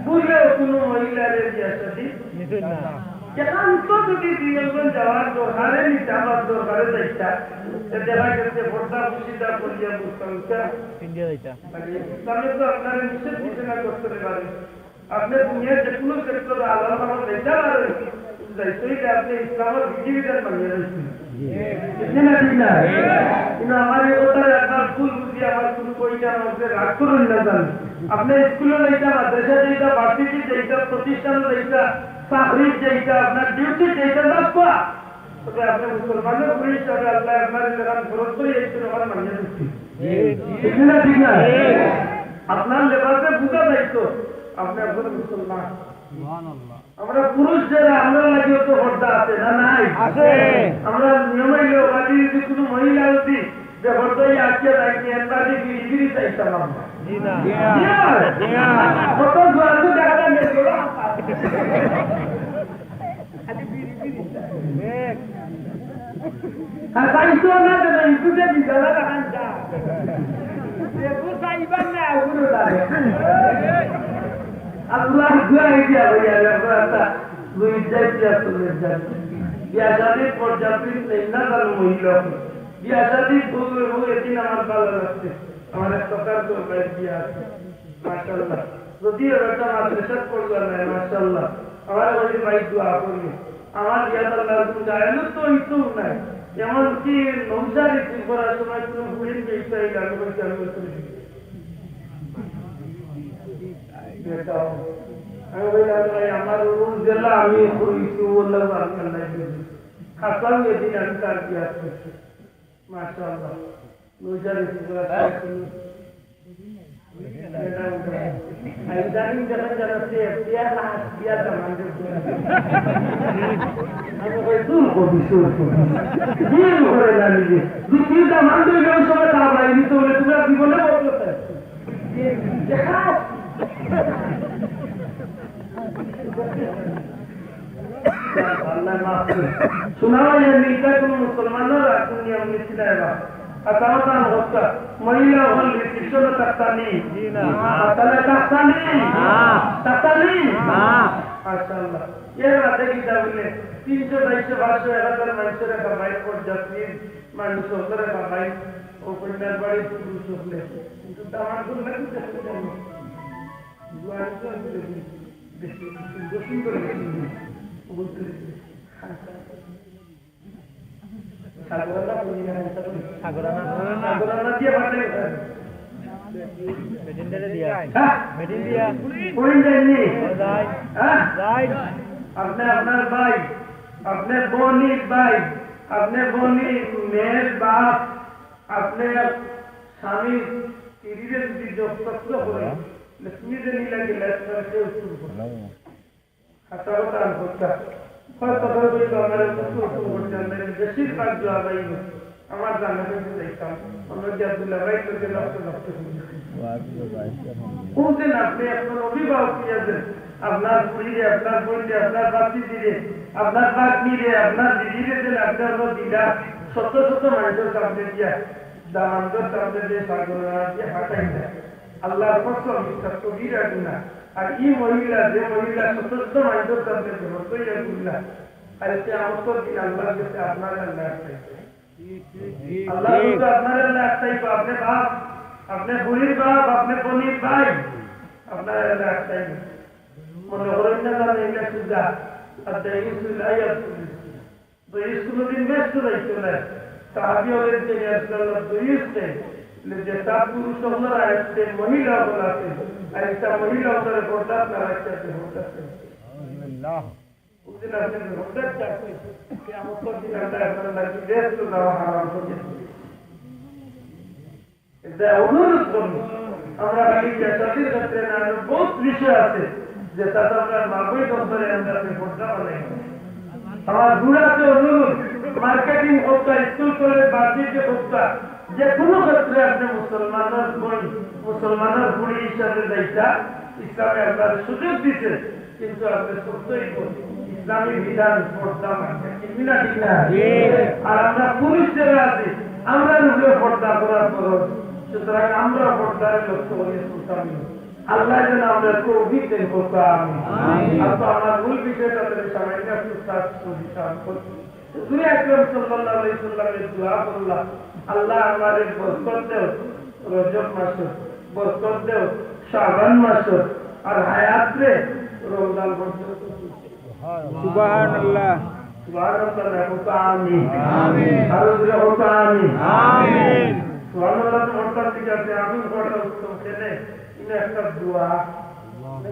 ভুলে কোনো মহিলারে বিয়া শাদী নিতে না। একান্ত যদি দুই একজন যাওয়ার দরকারে নিতা, আমার দরকারে যাইতা, তো দেখা গেছে পর্দা পুশিদা করিয়া বুঝতাম, ইসলামে তো আপনারা নিষেধ কিছু না করতে পারে। আপনি দুনিয়ার যে কোনো সেক্টরে আল্লাহর কাছে যাইতে পারেন, যাইতে হইলে আপনি ইসলামের বিধিবিধান মানিয়ে যাইছেন। ঠিক না, ঠিক না? কিন্তু আমার এই কথাটা একবার ভুল বুঝি, আমার কোনো কইটা আমাকে রাগ করুন না জান। আপনি স্কুলে যাইতা, মাদ্রাসা যাইতা, ভার্সিটি যাইতা, প্রতিষ্ঠানে যাইতা, চাকরি যাইতা, আপনার ডিউটি যাইতা, না তবে আপনি মুসলমানের উপরে হিসাবে আল্লাহ আপনার লেবাস ফরজ করে এই জন্য আমার মানিয়ে দিচ্ছি। ঠিক না, ঠিক না? আপনার লেবাসে বুঝা যাইতো আপনি একজন মুসলমান। আমরা পুরুষ যারা, আমরা লাগিও তো পর্দা আছে না নাই? আছে। আমরা নিয়ম হইলে ওখানে যদি কোনো মহিলা যদি যে পর্দায় আটকে রাখি, এর বাদে বিড়ি বিড়ি চাইতাম আমরা। জি না। জি না। জি না। জি না। কত জোয়ান তো দেখা যায় না, জোড়া। খালি বিড়ি বিড়ি। আর পাইছো না কেন? ইউটিউবে ভিডিও লাগান যা। দেখো, চাইবার না, এগুলো লাগে। আল্লাহ দোয়া এই দিয়া ভাই, আর আমরা একটা দুই চার দিয়া চলে যাই। বিয়া শাদীর পর্যাপ্ত নেই না, তার মহিলা। বিয়া শাদীর বউ, বউ, এদিন আমার ভালো লাগছে। আমার এক প্রকার তো ভাই বিয়া আছে। মাশাআল্লাহ। যদিও বেটা মাদ্রাসাত পড়লো না, মাশাআল্লাহ। আমার ওই ভাই দোয়া করি। আমার ইয়াদ আল্লাহ, তুমি জানো তো, ওই তো নাই। এমনকি নৌশারি ত্রিপুরার সময় কোনো বুড়ির বিষয়ে আমি বলছি, আমি বলছি, বেটা, আমি বললাম, "ভাই, আমার ওই জেলা আমি করেছি, ও আল্লাহ, আমি আল্লাহ দিয়েছি।" হাসান এদিন আমি তার কি আসতেছি। মাশাআল্লাহ। নৌশারি ত্রিপুরা হ্যাঁ। আমি জানি যখন জানাচ্ছি, বিয়া না, বিয়া জামান। আমি কই, "দূর কবি, দূর কবি।" বিয়ে করে না নিজে। দ্বিতীয় জামান দুই জন সবাই তা বাইরে তো বলে, "তোমরা জীবনে বলতে চাই।" দেখা। আল্লাহ মাফ করুন। শোনা হয়, এর নিকা কোনো মুসলমানও রাখুন, নিয়ম নীতি নাই বা। আর তাও তার অবস্থা, মহিলা হল রিসিপশনে থাকতানি। জি না। আর তাহলে থাকতানি? না। থাকতানি? না। আচ্ছা, আল্লাহ। এর বাদে কি তা বললে? তিনশো, চারশো, পাঁচশো, এক হাজার মানুষের একটা বাইক পর্যাপ্ত মানুষ হকলে খাবাই, ও কন্যার বাড়ি পুরুষ হকলে। কিন্তু দামান্দ হকলে কিন্তু এখন জানি। জোয়ান তো আমি দেখি, দেখি, সুন্দর সুন্দর দেখি। ও বলতে দেখি। সাগরানা বলি না, সাগরানা। সাগরানা দিয়ে পাঠাই। মেটিন দিয়া। হ্যাঁ? মেটিন দিয়া। কোন জানি? ও যাই। হ্যাঁ? যাই। আপনি আপনার ভাই, আপনি বনির ভাই, আপনি বনির মেয়ের বাপ, আপনি স্বামী স্ত্রীরে যদি যত্ন করে, তুমি যে নীলা গেলে, তোমার কেউ শুরু করে। হাতা কথা আর কথা। হয়তো ধরো বলি তো আমার একটু শুরু শুরু করতে আমরা বেশিরভাগ জবাই আমার জানা কিন্তু দেখতাম। আমরা যে আব্দুল্লাহ ভাই তো যে নষ্ট নষ্ট শুরু করে। কোন দিন আপনি একজন অভিভাবক হয়ে আছেন, আপনার স্ত্রীরে, আপনার বোনরে, আপনার বাচ্চিদিরে, আপনার বাগ্নিরে, আপনার দিদিরে যে আপনি হলো দিলা, শত শত মানুষের সামনে দিয়া, দামান্দর সামনে যে সাগর দিয়ে হাঁটাই যায়। আল্লাহর কসম, এটা কবিরা গুনাহ। আর এই মহিলা, যে মহিলা শত শত মানুষের সামনে যে হতইয়া গুনাহ, আর সে আমার দিন আল্লাহর কাছে আপনার আল্লাহ একটাই। আল্লাহ বলতে আপনার আল্লাহ একটাই, তো আপনি বাপ, আপনি বুড়ির বাপ, আপনি বনির ভাই, আপনার আল্লাহ একটাই। মনে করেন না জানে এটা সুজা, আর দেখিস তুই লাই আর তুই। দইস কোনোদিন ব্যস্ত যাইতো না। সাহাবী হলেন তিনি আসলাম দইস নেই। যে তার পুরুষ হকলর আয়ত্তে মহিলা হকল আছে, আর একটা মহিলা অকলরে পর্দাত না রাখিয়া বেপর্দা করছে। আলহামদুলিল্লাহ। ওই দিন আপনি বেপর্দা করছেন, কিয়ামতর দিন আল্লাহ আপনার লাগি বেহেস্তো যাওয়া হারাম করি দিছে। এটা অনুরোধ করমু। আমরা খালি বিয়া শাদির ক্ষেত্রে না, আরো বহুত বিষয় আছে, যেটাতে আমরা মা-বইন অকলরে আমরা বেপর্দা বানাই। আমার জোর আতে অনুরোধ, মার্কেটিং করতা, স্কুল কলেজ ভার্সিটি করতা, যে কোনো ক্ষেত্রে আপনি মুসলমানের বোন, মুসলমানের ফুড়ি হিসাবে যাইতা, ইসলামে আপনার সুযোগ দিছে, কিন্তু আপনি সত্যই বোন, ইসলামী বিধান পর্দা মানতে, ঠিক না, ঠিক না? জি। আর আমরা পুরুষ যারা আছি, আমরার উপরে পর্দা করার ফরজ। সুতরাং আমরা পর্দার লক্ষ্য হয়ে সুলতানি। আল্লাহ যেন আমরা তৌফিক দেন, করতে আমিন। আমিন। আর তো আমার মূল বিষয়টা তাহলে সামান্য একটু শ্বাস প্রশ্বাস করছি। হুজুরে আকরাম সাল্লাল্লাহু আলাইহি সাল্লামের দোয়া করলা, "আল্লাহ, আমারে বরকত দেও রজব মাসে, বরকত দেও শাবান মাসে, আর হায়াতরে রমজান পর্যন্ত।" সুবহানাল্লাহ। সুবহানাল্লাহ, কও তো আমিন। আমিন। আরো জোরে কও তো আমিন। আমিন। সুবহানাল্লাহ তো পড়তাম, ঠিক আছে, আমিন পড়া উত্তম। কেনে? ইনো একটা দোয়া।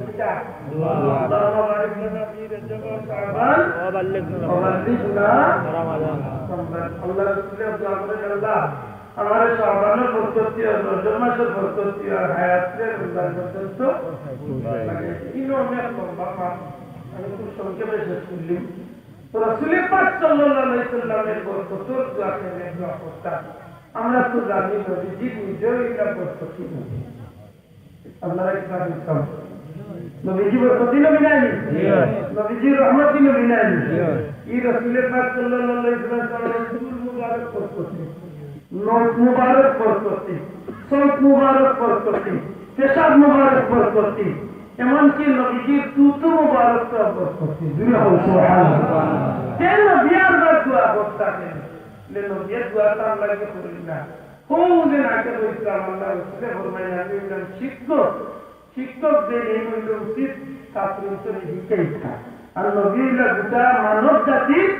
কিতা? দোয়া। আল্লাহুম্মা বারিক লানা ফি রজব ওয়া শাবান ওয়া বাল্লিগনা ওয়া বাল্লিগনা রমাদান। রমাদান। আল্লাহ রাসূলে দোয়া করেন, "আল্লাহ, আমারে শাবানের বরকত দিও, রজব মাসের বরকত দিও, আর হায়াতরে রমজান পর্যন্ত।" ইনো অনেক লম্বা মাস, আমি খুব সংক্ষেপে শেষ করলাম। তো রাসূলে পাক সাল্লাল্লাহু আলাইহি সাল্লামের বরকতর দোয়া কেনে দোয়া করতাম। আমরা তো জানি নবীজি নিজেও ইলা বরকতি নবী। আপনারা কি জানেন সব? নবীজি বরকতি নবী নায়নি? জি। নবীজি রহমতি নবী নায়নি? জি। এই রাসূলে পাক সাল্লাল্লাহু আলাইহি ওয়াসাল্লামের চুল মুবারক বরকতি, নখ মুবারক বরকতি, চউখ মুবারক বরকতি, পেশাব মুবারক বরকতি, এমনকি নবীজির থুথু মুবারক তো বরকতি। জোরে কও সুবহানাল্লাহ। কেনে নবী আর দোয়া করতা কেনে? লে নবী দোয়া তো আমরা কি করি না? কোন দিন আগে বলছিলাম, আল্লাহ রসুলে ফরমাইলেন, "আমি হইলাম শিক্ষক, শিক্ষক যে নেই হইল উচিত ছাত্র হিসেবে শিক্ষাই থাক।" আর নবী হইলা গোটা মানব জাতির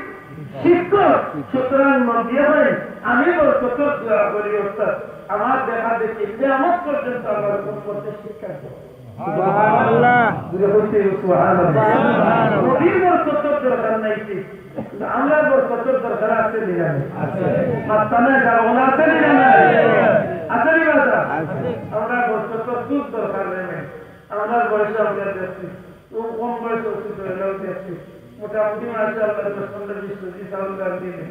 শিক্ষক। সুতরাং নবী হই আমি বরকতর দোয়া করি, অর্থাৎ আমার দেখা দেখি কিয়ামত পর্যন্ত আমার উম্মতকে শিক্ষা দেয়। সুবহানাল্লাহ। জোরে বলতে হবে, সুবহানাল্লাহ। সুবহানাল্লাহ। নবীর বরকতর দরকার নাই কি? কিন্তু আমরার বরকতর দরকার আছে নি না? আছে। মাত্তা নাই, যার বলা আছে নি না? আছে নি বাবা? আছে। আমরার বরকতর খুব দরকার নাই। আমরার বয়সে আমরা দেখছি, ও কম বয়সে উঠতে হইলেও দেখছি। মোটামুটি মাশাআল্লাহ দশ পনেরো বিশ কেজি চাউল দাম দিলে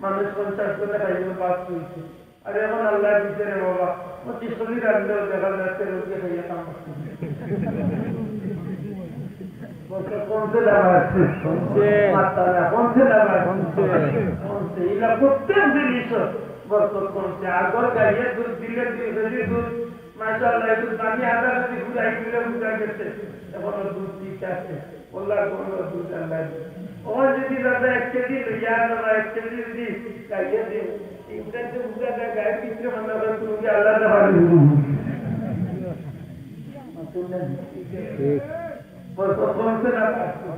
মানুষ পঞ্চাশ জনে খাইলেও পাঁচ কেজি। আর এখন আল্লাহ দিছে রে বাবা, পঁচিশ কেজি রাখলেও দেখা যাচ্ছে রোগী খাইয়া কাম করছে। বরকত কমছে না বাড়ছে? কমছে। মাত্তা না, কমছে না বাড়ছে? কমছে। কমছে। ইলা প্রত্যেক জিনিস বরকত কমছে। আগর গাইয়ে দুধ দিলে দুই কেজি দুধ, মাশাআল্লাহ, একটু পানি আধা কেজি ঘুরাই দিলে বুঝা গেছে, এখনো দুধ ঠিক আছে। আল্লাহ কোনো দুধ আল্লাহ। ও যদি দাদা এক কেজি লইয়া আনো বা এক কেজি যদি খাইয়ে দিন, ইনফ্যাক্ট বুঝা যায় গায়ের ভিতরে মনে হয় তুমি কি আল্লাহ না পারি। ঠিক। বলতো কমছে না?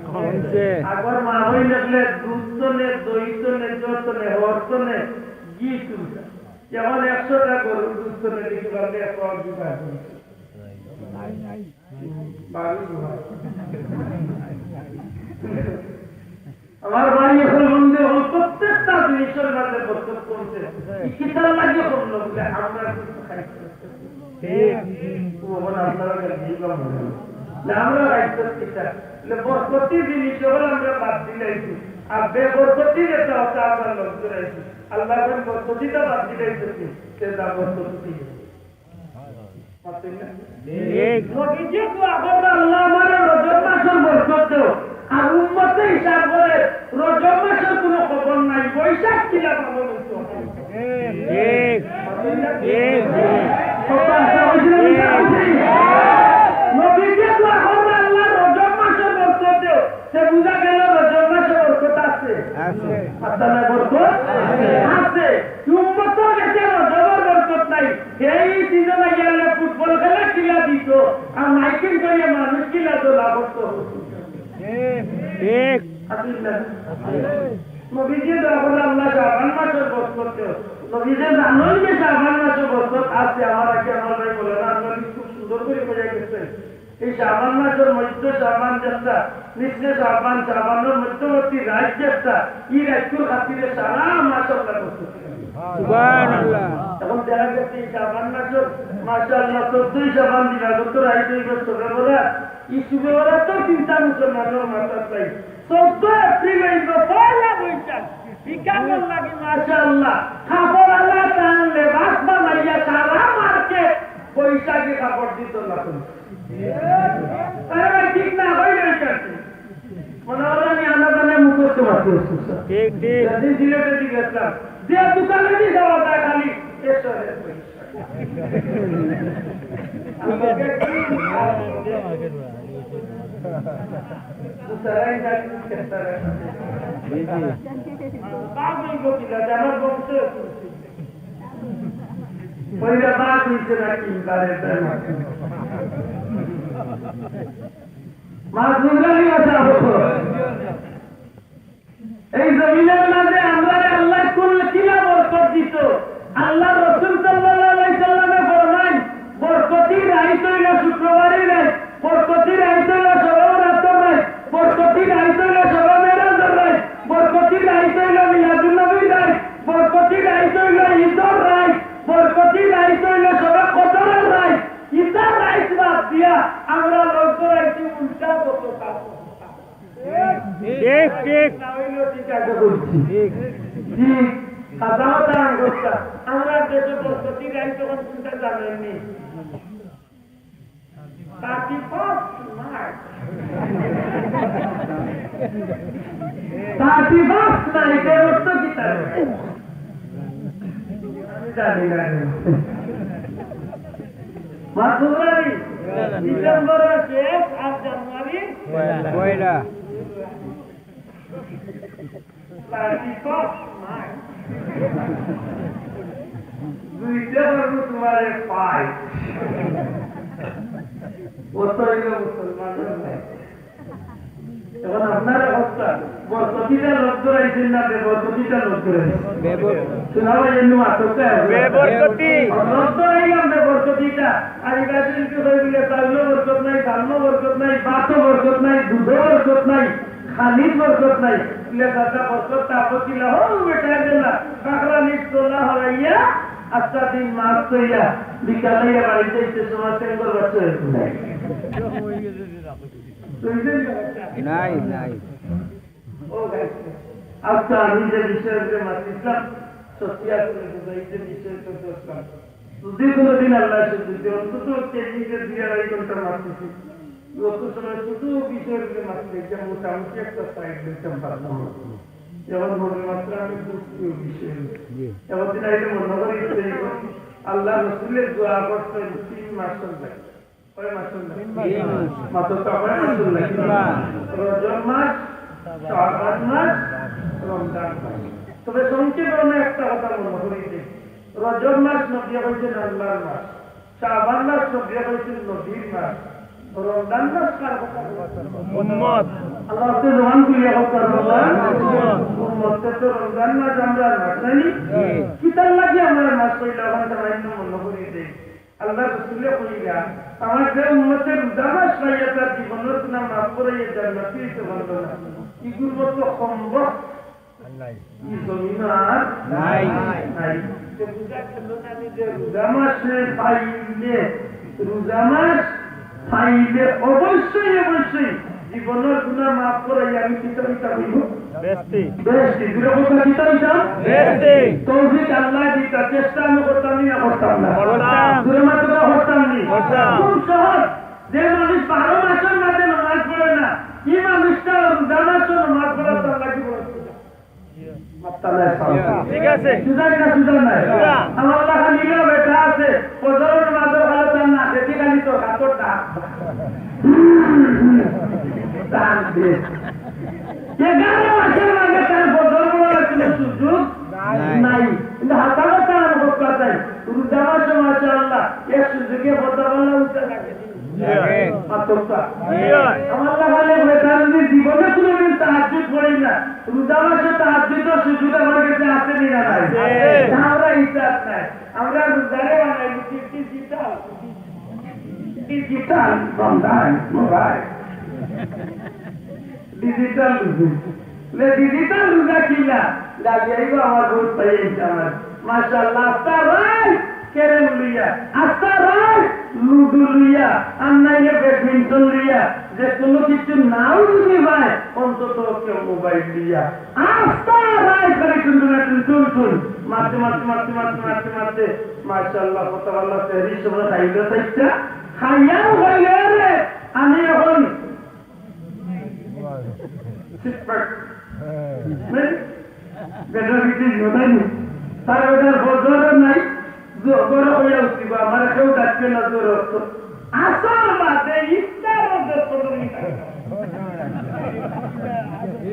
কমছে। আগর মা বই লাগলে দুধ তো নে, দই তো নে, জল তো নে, হর তো নে, ঘি তুলছে। যেমন একশোটা গরুর দুধ তো নে, দেখতে পারলে একশো আর দুধ আসবে। বাড়ি ঘর। আমার ভাই, এখন বন্ধু, এখন প্রত্যেকটা জিনিসের মাঝে বরকত কমছে। এই কিতার লাগে কমলো বলে আমরা কিছু খাইতে পারছি না। ও, এখন আপনারা গেলে এই বা মনে হয়। না, আমরা খাইতে পারছি না। বলে বরকতি জিনিস হলে আমরা বাদ দিলাইছি। আর বেবরকতি যেটা হচ্ছে আমরা লক্ষ্য রাখছি। আল্লাহ এখন বরকতিটা বাদ দিলাইছি, সেটা বরকতি। ঠিক। নবীজি দোয়া কররা, "আল্লাহ, আমারে রজব মাসের বরকত দেও।" আর উম্মতে হিসাব করে, রজব মাসের কোনো খবর নাই, বৈশাখ কিলা পালন হইতো। ঠিক। ঠিক। কথা আছে, হইছে না, মিছা হইছে? নবীজি দোয়া কররা, "আল্লাহ, রজব মাসের বরকত দেও।" সে বুঝা গেল রজব মাসে বরকত আছে। আছে। মাত্তা না বরকত? আছে। আছে। উম্মতর গেছে রজবর বরকত নাই। এই সিজন আইয়ালে ফুটবল খেলা কিলা দিত, আর মাইকিং করিয়া মানুষ কিলা দোলা করত। ঠিক। আসিল না? নবীজি দোয়া কররা আল্লাহ শাবান মাসের বরকত দেও। নবীজি জানইন যে শাবান মাসে বরকত আছে, আমার আগে আমার ভাই বলে না, আমরা খুব সুন্দর করি বোঝা গেছে। এই শাবান মাসর মধ্য শাবান যেটা, নিচে শাবান, শাবানর মধ্যবর্তী রাইত যেটা, এই রাইতর খাতিরে সারা মাস আল্লাহ করতে পারে। সুবহানাল্লাহ। এখন দেখা গেছে এই শাবান মাসর, মাশাআল্লাহ, চোদ্দই শাবান দিবাগত রাইত অইব শবে বরাত। এই শবে বরাতর চিন্তা মুসলমানর মাথাত নাই। চোদ্দ এপ্রিল অইব পয়লা বৈশাখ। বিকালর লাগি মাশাআল্লাহ, কাপড় আলা টান লেবাস বানাইয়া সারা মার্কেট বৈশাখী কাপড় দিত না তুমি। আরে ভাই, ঠিক না, হই নাই কেন? মনে হলো আমি আনা বানা মুখস্থ মাতি আসছি, স্যার। ঠিক, ঠিক। যেদিন সিলেটে দিকে গেছিলাম, যে দোকানে দিয়ে যাওয়া যায় খালি কেশরের বই। আমাকে কি? তারাই জানি কেশরের। বাপ এই গতিটা, আমার বংশ। ওইটা বাদ দিছে নাকি? বারে বারে। মাছ বুঝলাম না, স্যার। এই জমিনের মাঝে আমরারে আল্লাহ কুল কিলা বরকত দিত। আল্লাহর রাসূল সাল্লাল্লাহু আলাইহি সাল্লামে ফরমাইন, বরকতি রাইত অইল শুক্রবারই রাইত, বরকতি রাইত অইল শবে বরাতর রাইত, বরকতি রাইত অইল শবে মেরাজর রাইত, বরকতি রাইত অইল মিলাদুন নবীর রাইত, বরকতি রাইত অইল ঈদর রাইত, বরকতি রাইত অইল শবে কদরর রাইত। ইতা রাইত বাদ দিয়া আমরা লক্ষ্য রাখছি উল্টা কত কাজ। ঠিক, ঠিক। না হইলেও ঠিক আছে বলছি। ঠিক। ঠিক। খাজা হতা আঙ্গুরটা। আমরা দেশে বসতি রাই তখন চিন্তা জানেননি। Thirty first night। Thirty first night, এর অর্থ কি তার? আমি জানি না। মাসুদ ভাই, ডিসেম্বরের শেষ আর জানুয়ারি পয়লা। Thirty first night। দুইটা বারো তোমারে পাই। অত হইল মুসলমানের ভাই। এখন আপনার অবস্থা, বরকতিটা লোক ধরাইছেন না, বেবরকতিটা লোক ধরাইছেন? বেবর- শোনা ভাই, এমনি মাত্র তো এখন। বেবরকতি। লোক ধরাইলাম বেবরকতিটা। আর ইবাদুল কি হয়ে গেলে, চাউলও বরকত নাই, ডালমও বরকত নাই, ভাতও বরকত নাই, দুধও বরকত নাই, খানিত বরকত নাই। লেখাটা বরকত তা আপত্তি না, হো, বেটা, এর না, কাঁকড়া নিত তোলা হরাইয়া, আস্তা দিন মাছ তৈয়া, বিকালে বাড়িতে এসে সময় সেঙ্গর বাচ্চা হয়ে নাই। নাই, নাই। ও ভাই, আচ্ছা, আমি যে বিষয়গুলো মাতিছিলাম, সত্যি আসলে বুঝাই যে বিষয়টা বুঝলাম। যদি কোনোদিন আল্লাহ সুযোগ দেয়, অন্তত কেজিতে দুই আড়াই ঘন্টা মাতিছি। অত সময় শুধু বিষয়গুলো মাতিলে যে মোটামুটি একটা সাইড লইতাম পারতাম না। যেমন মনে মাত্র আমি বুঝছি ওই বিষয়ে। জি। এবার দিন আইলে মনে করি যে আল্লাহ রসুলের দোয়া করছেন তিন মাস লাগে। কয় মাস লাগে? তিন মাস। মাত্র তো কয় মাস লাগে? তিন মাস। রজব মাস, শাবান মাস, রমজান মাস। তবে সংক্ষেপে আমি একটা কথা মনে করি যে রজব মাস নবী কইছেন আল্লাহর মাস, শাবান মাস নবী কইছেন নবীর মাস, রমজান মাস কার কথা? উম্মত। আল্লাহ তো জবান খুলিয়া কথা রমজান উম্মত। উম্মত তো রমজান মাস আমরার মাস, নানি? জি। কিতার লাগি আমরার মাস কইলা, ওখান থেকে মনে করি যে আল্লাহ রসুলে কইলা, আমার যে উম্মতে রোজা মাস পাইয়া তার জীবনের গুনাহ মাফ করাইয়া জান্নাতি হইতে পারলো না, ইগুর মতো কমবখত ই জমিন আর নাই। নাই। তো বুঝা গেল না নি যে রোজা মাসে পাইলে, রোজা মাস পাইলে অবশ্যই, অবশ্যই জীবনের গুনাহ মাফ করাইয়া আমি কিতা কিতা হইব? বেহেশতি। বেহেশতি। জোরে কথা কিতা হইতাম? বেহেশতি। তৌফিক আল্লাহ দিতা, চেষ্টা আমি করতাম নি না করতাম না? করতাম। জোরে মাত্র করতাম নি? করতাম। খুব সহজ। যে মানুষ বারো মাসের মাঝে নামাজ পড়ে না, এই মানুষটা রোজা মাসে নামাজ পড়া তার লাগি বড় সুযোগ। মাত্তা নাই, সালাম। ঠিক আছে। সুযোগ না, সুযোগ নাই। সুযোগ। আমার লেখা নিলেও বেটা আছে, ফজরের নামাজের কালে তার নাকে দিয়ে খালি তোর কাপড় ডাক। ডাক দে। এগারো মাসের মাঝে তার ফজর পড়ার কোনো সুযোগ নাই। নাই। কিন্তু হাতা কথা আর বদলা চাই। রোজা মাসে মাশাআল্লাহ, এর সুযোগে বদলা উঠে থাকে। লাগে। আর তোমরা? জি। আমার লাগালে বেটা যদি জীবনে কোনোদিন তাহাজ্জুদ পড়ি না, রোজা মাসে তাহাজ্জুদের সুযোগ আমার কাছে আছে নি না নাই? আছে। না, আমরা ইচ্ছা নাই। আমরা রোজারে বানাই, রুটি, রুটি, রুটি, রুটি। Digital রমজান মোবারক। Digital রোজা। লে digital রোজা কিলা? গালি আইবো আমার বউত পাইয়া আমার। মাশাআল্লাহ, আস্তা রাইত ক্যারেম লইয়া, আস্তা রাইত লুডু লইয়া, আর নাইলে ব্যাডমিন্টন লইয়া, যে কুনু কিছু নাও যদি পায়, অন্তত কেউ মোবাইল লইয়া। আস্তা রাইত খালি টুনটুনা টুন টুন টুন। মারতে, মারতে, মারতে, মারতে, মারতে, মারতে। মাশাআল্লাহ, কত ভালা সেহরি সময় খাইল চাইরটা। খাইয়াও খাইলে রে, আমি এখন six pack। মানে, বেটার ভিতরে জোনাই নি। তার বেটার ফজর নাই। জোহর হইয়া উঠিব, আমার কেউ ডাকবে না জোহর অক্ত। আসর বাদে ইফতার অক্ত পনেরো মিনিট আগে।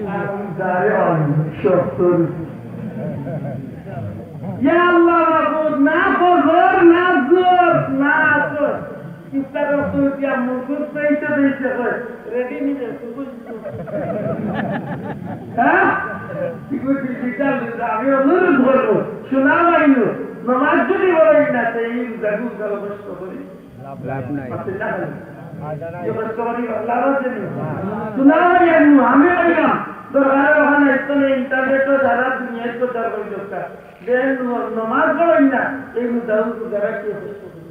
আর যারে অন সত্তর। ইয়া আল্লাহ মাবুদ, না ফজর, না জোহর, না আসর। ইফতার অক্ত উঠিয়া মুখ ধুইতে ধুইতে কয়, "রেডি নিবে, শুভ শুভ।" হ্যাঁ? কি করছি? বিশাল বিশাল। আমি অনুরোধ করবো, শোনা হইল, নমাজ যদি বলেন না, তো এই রোজাগুলো তাহলে কষ্ট করি। লাভ নাই। আপনি না বলেন। এই কষ্ট করি, লাভ আছে নি? শোনা হইল, আমি কইলাম, দরকার ওখানে ইন্টারনেটও সারা দুনিয়ায় প্রচার হইল। দেন নমাজ পড়েন না, এই রোজাগুলো যারা কেউ কষ্ট করি।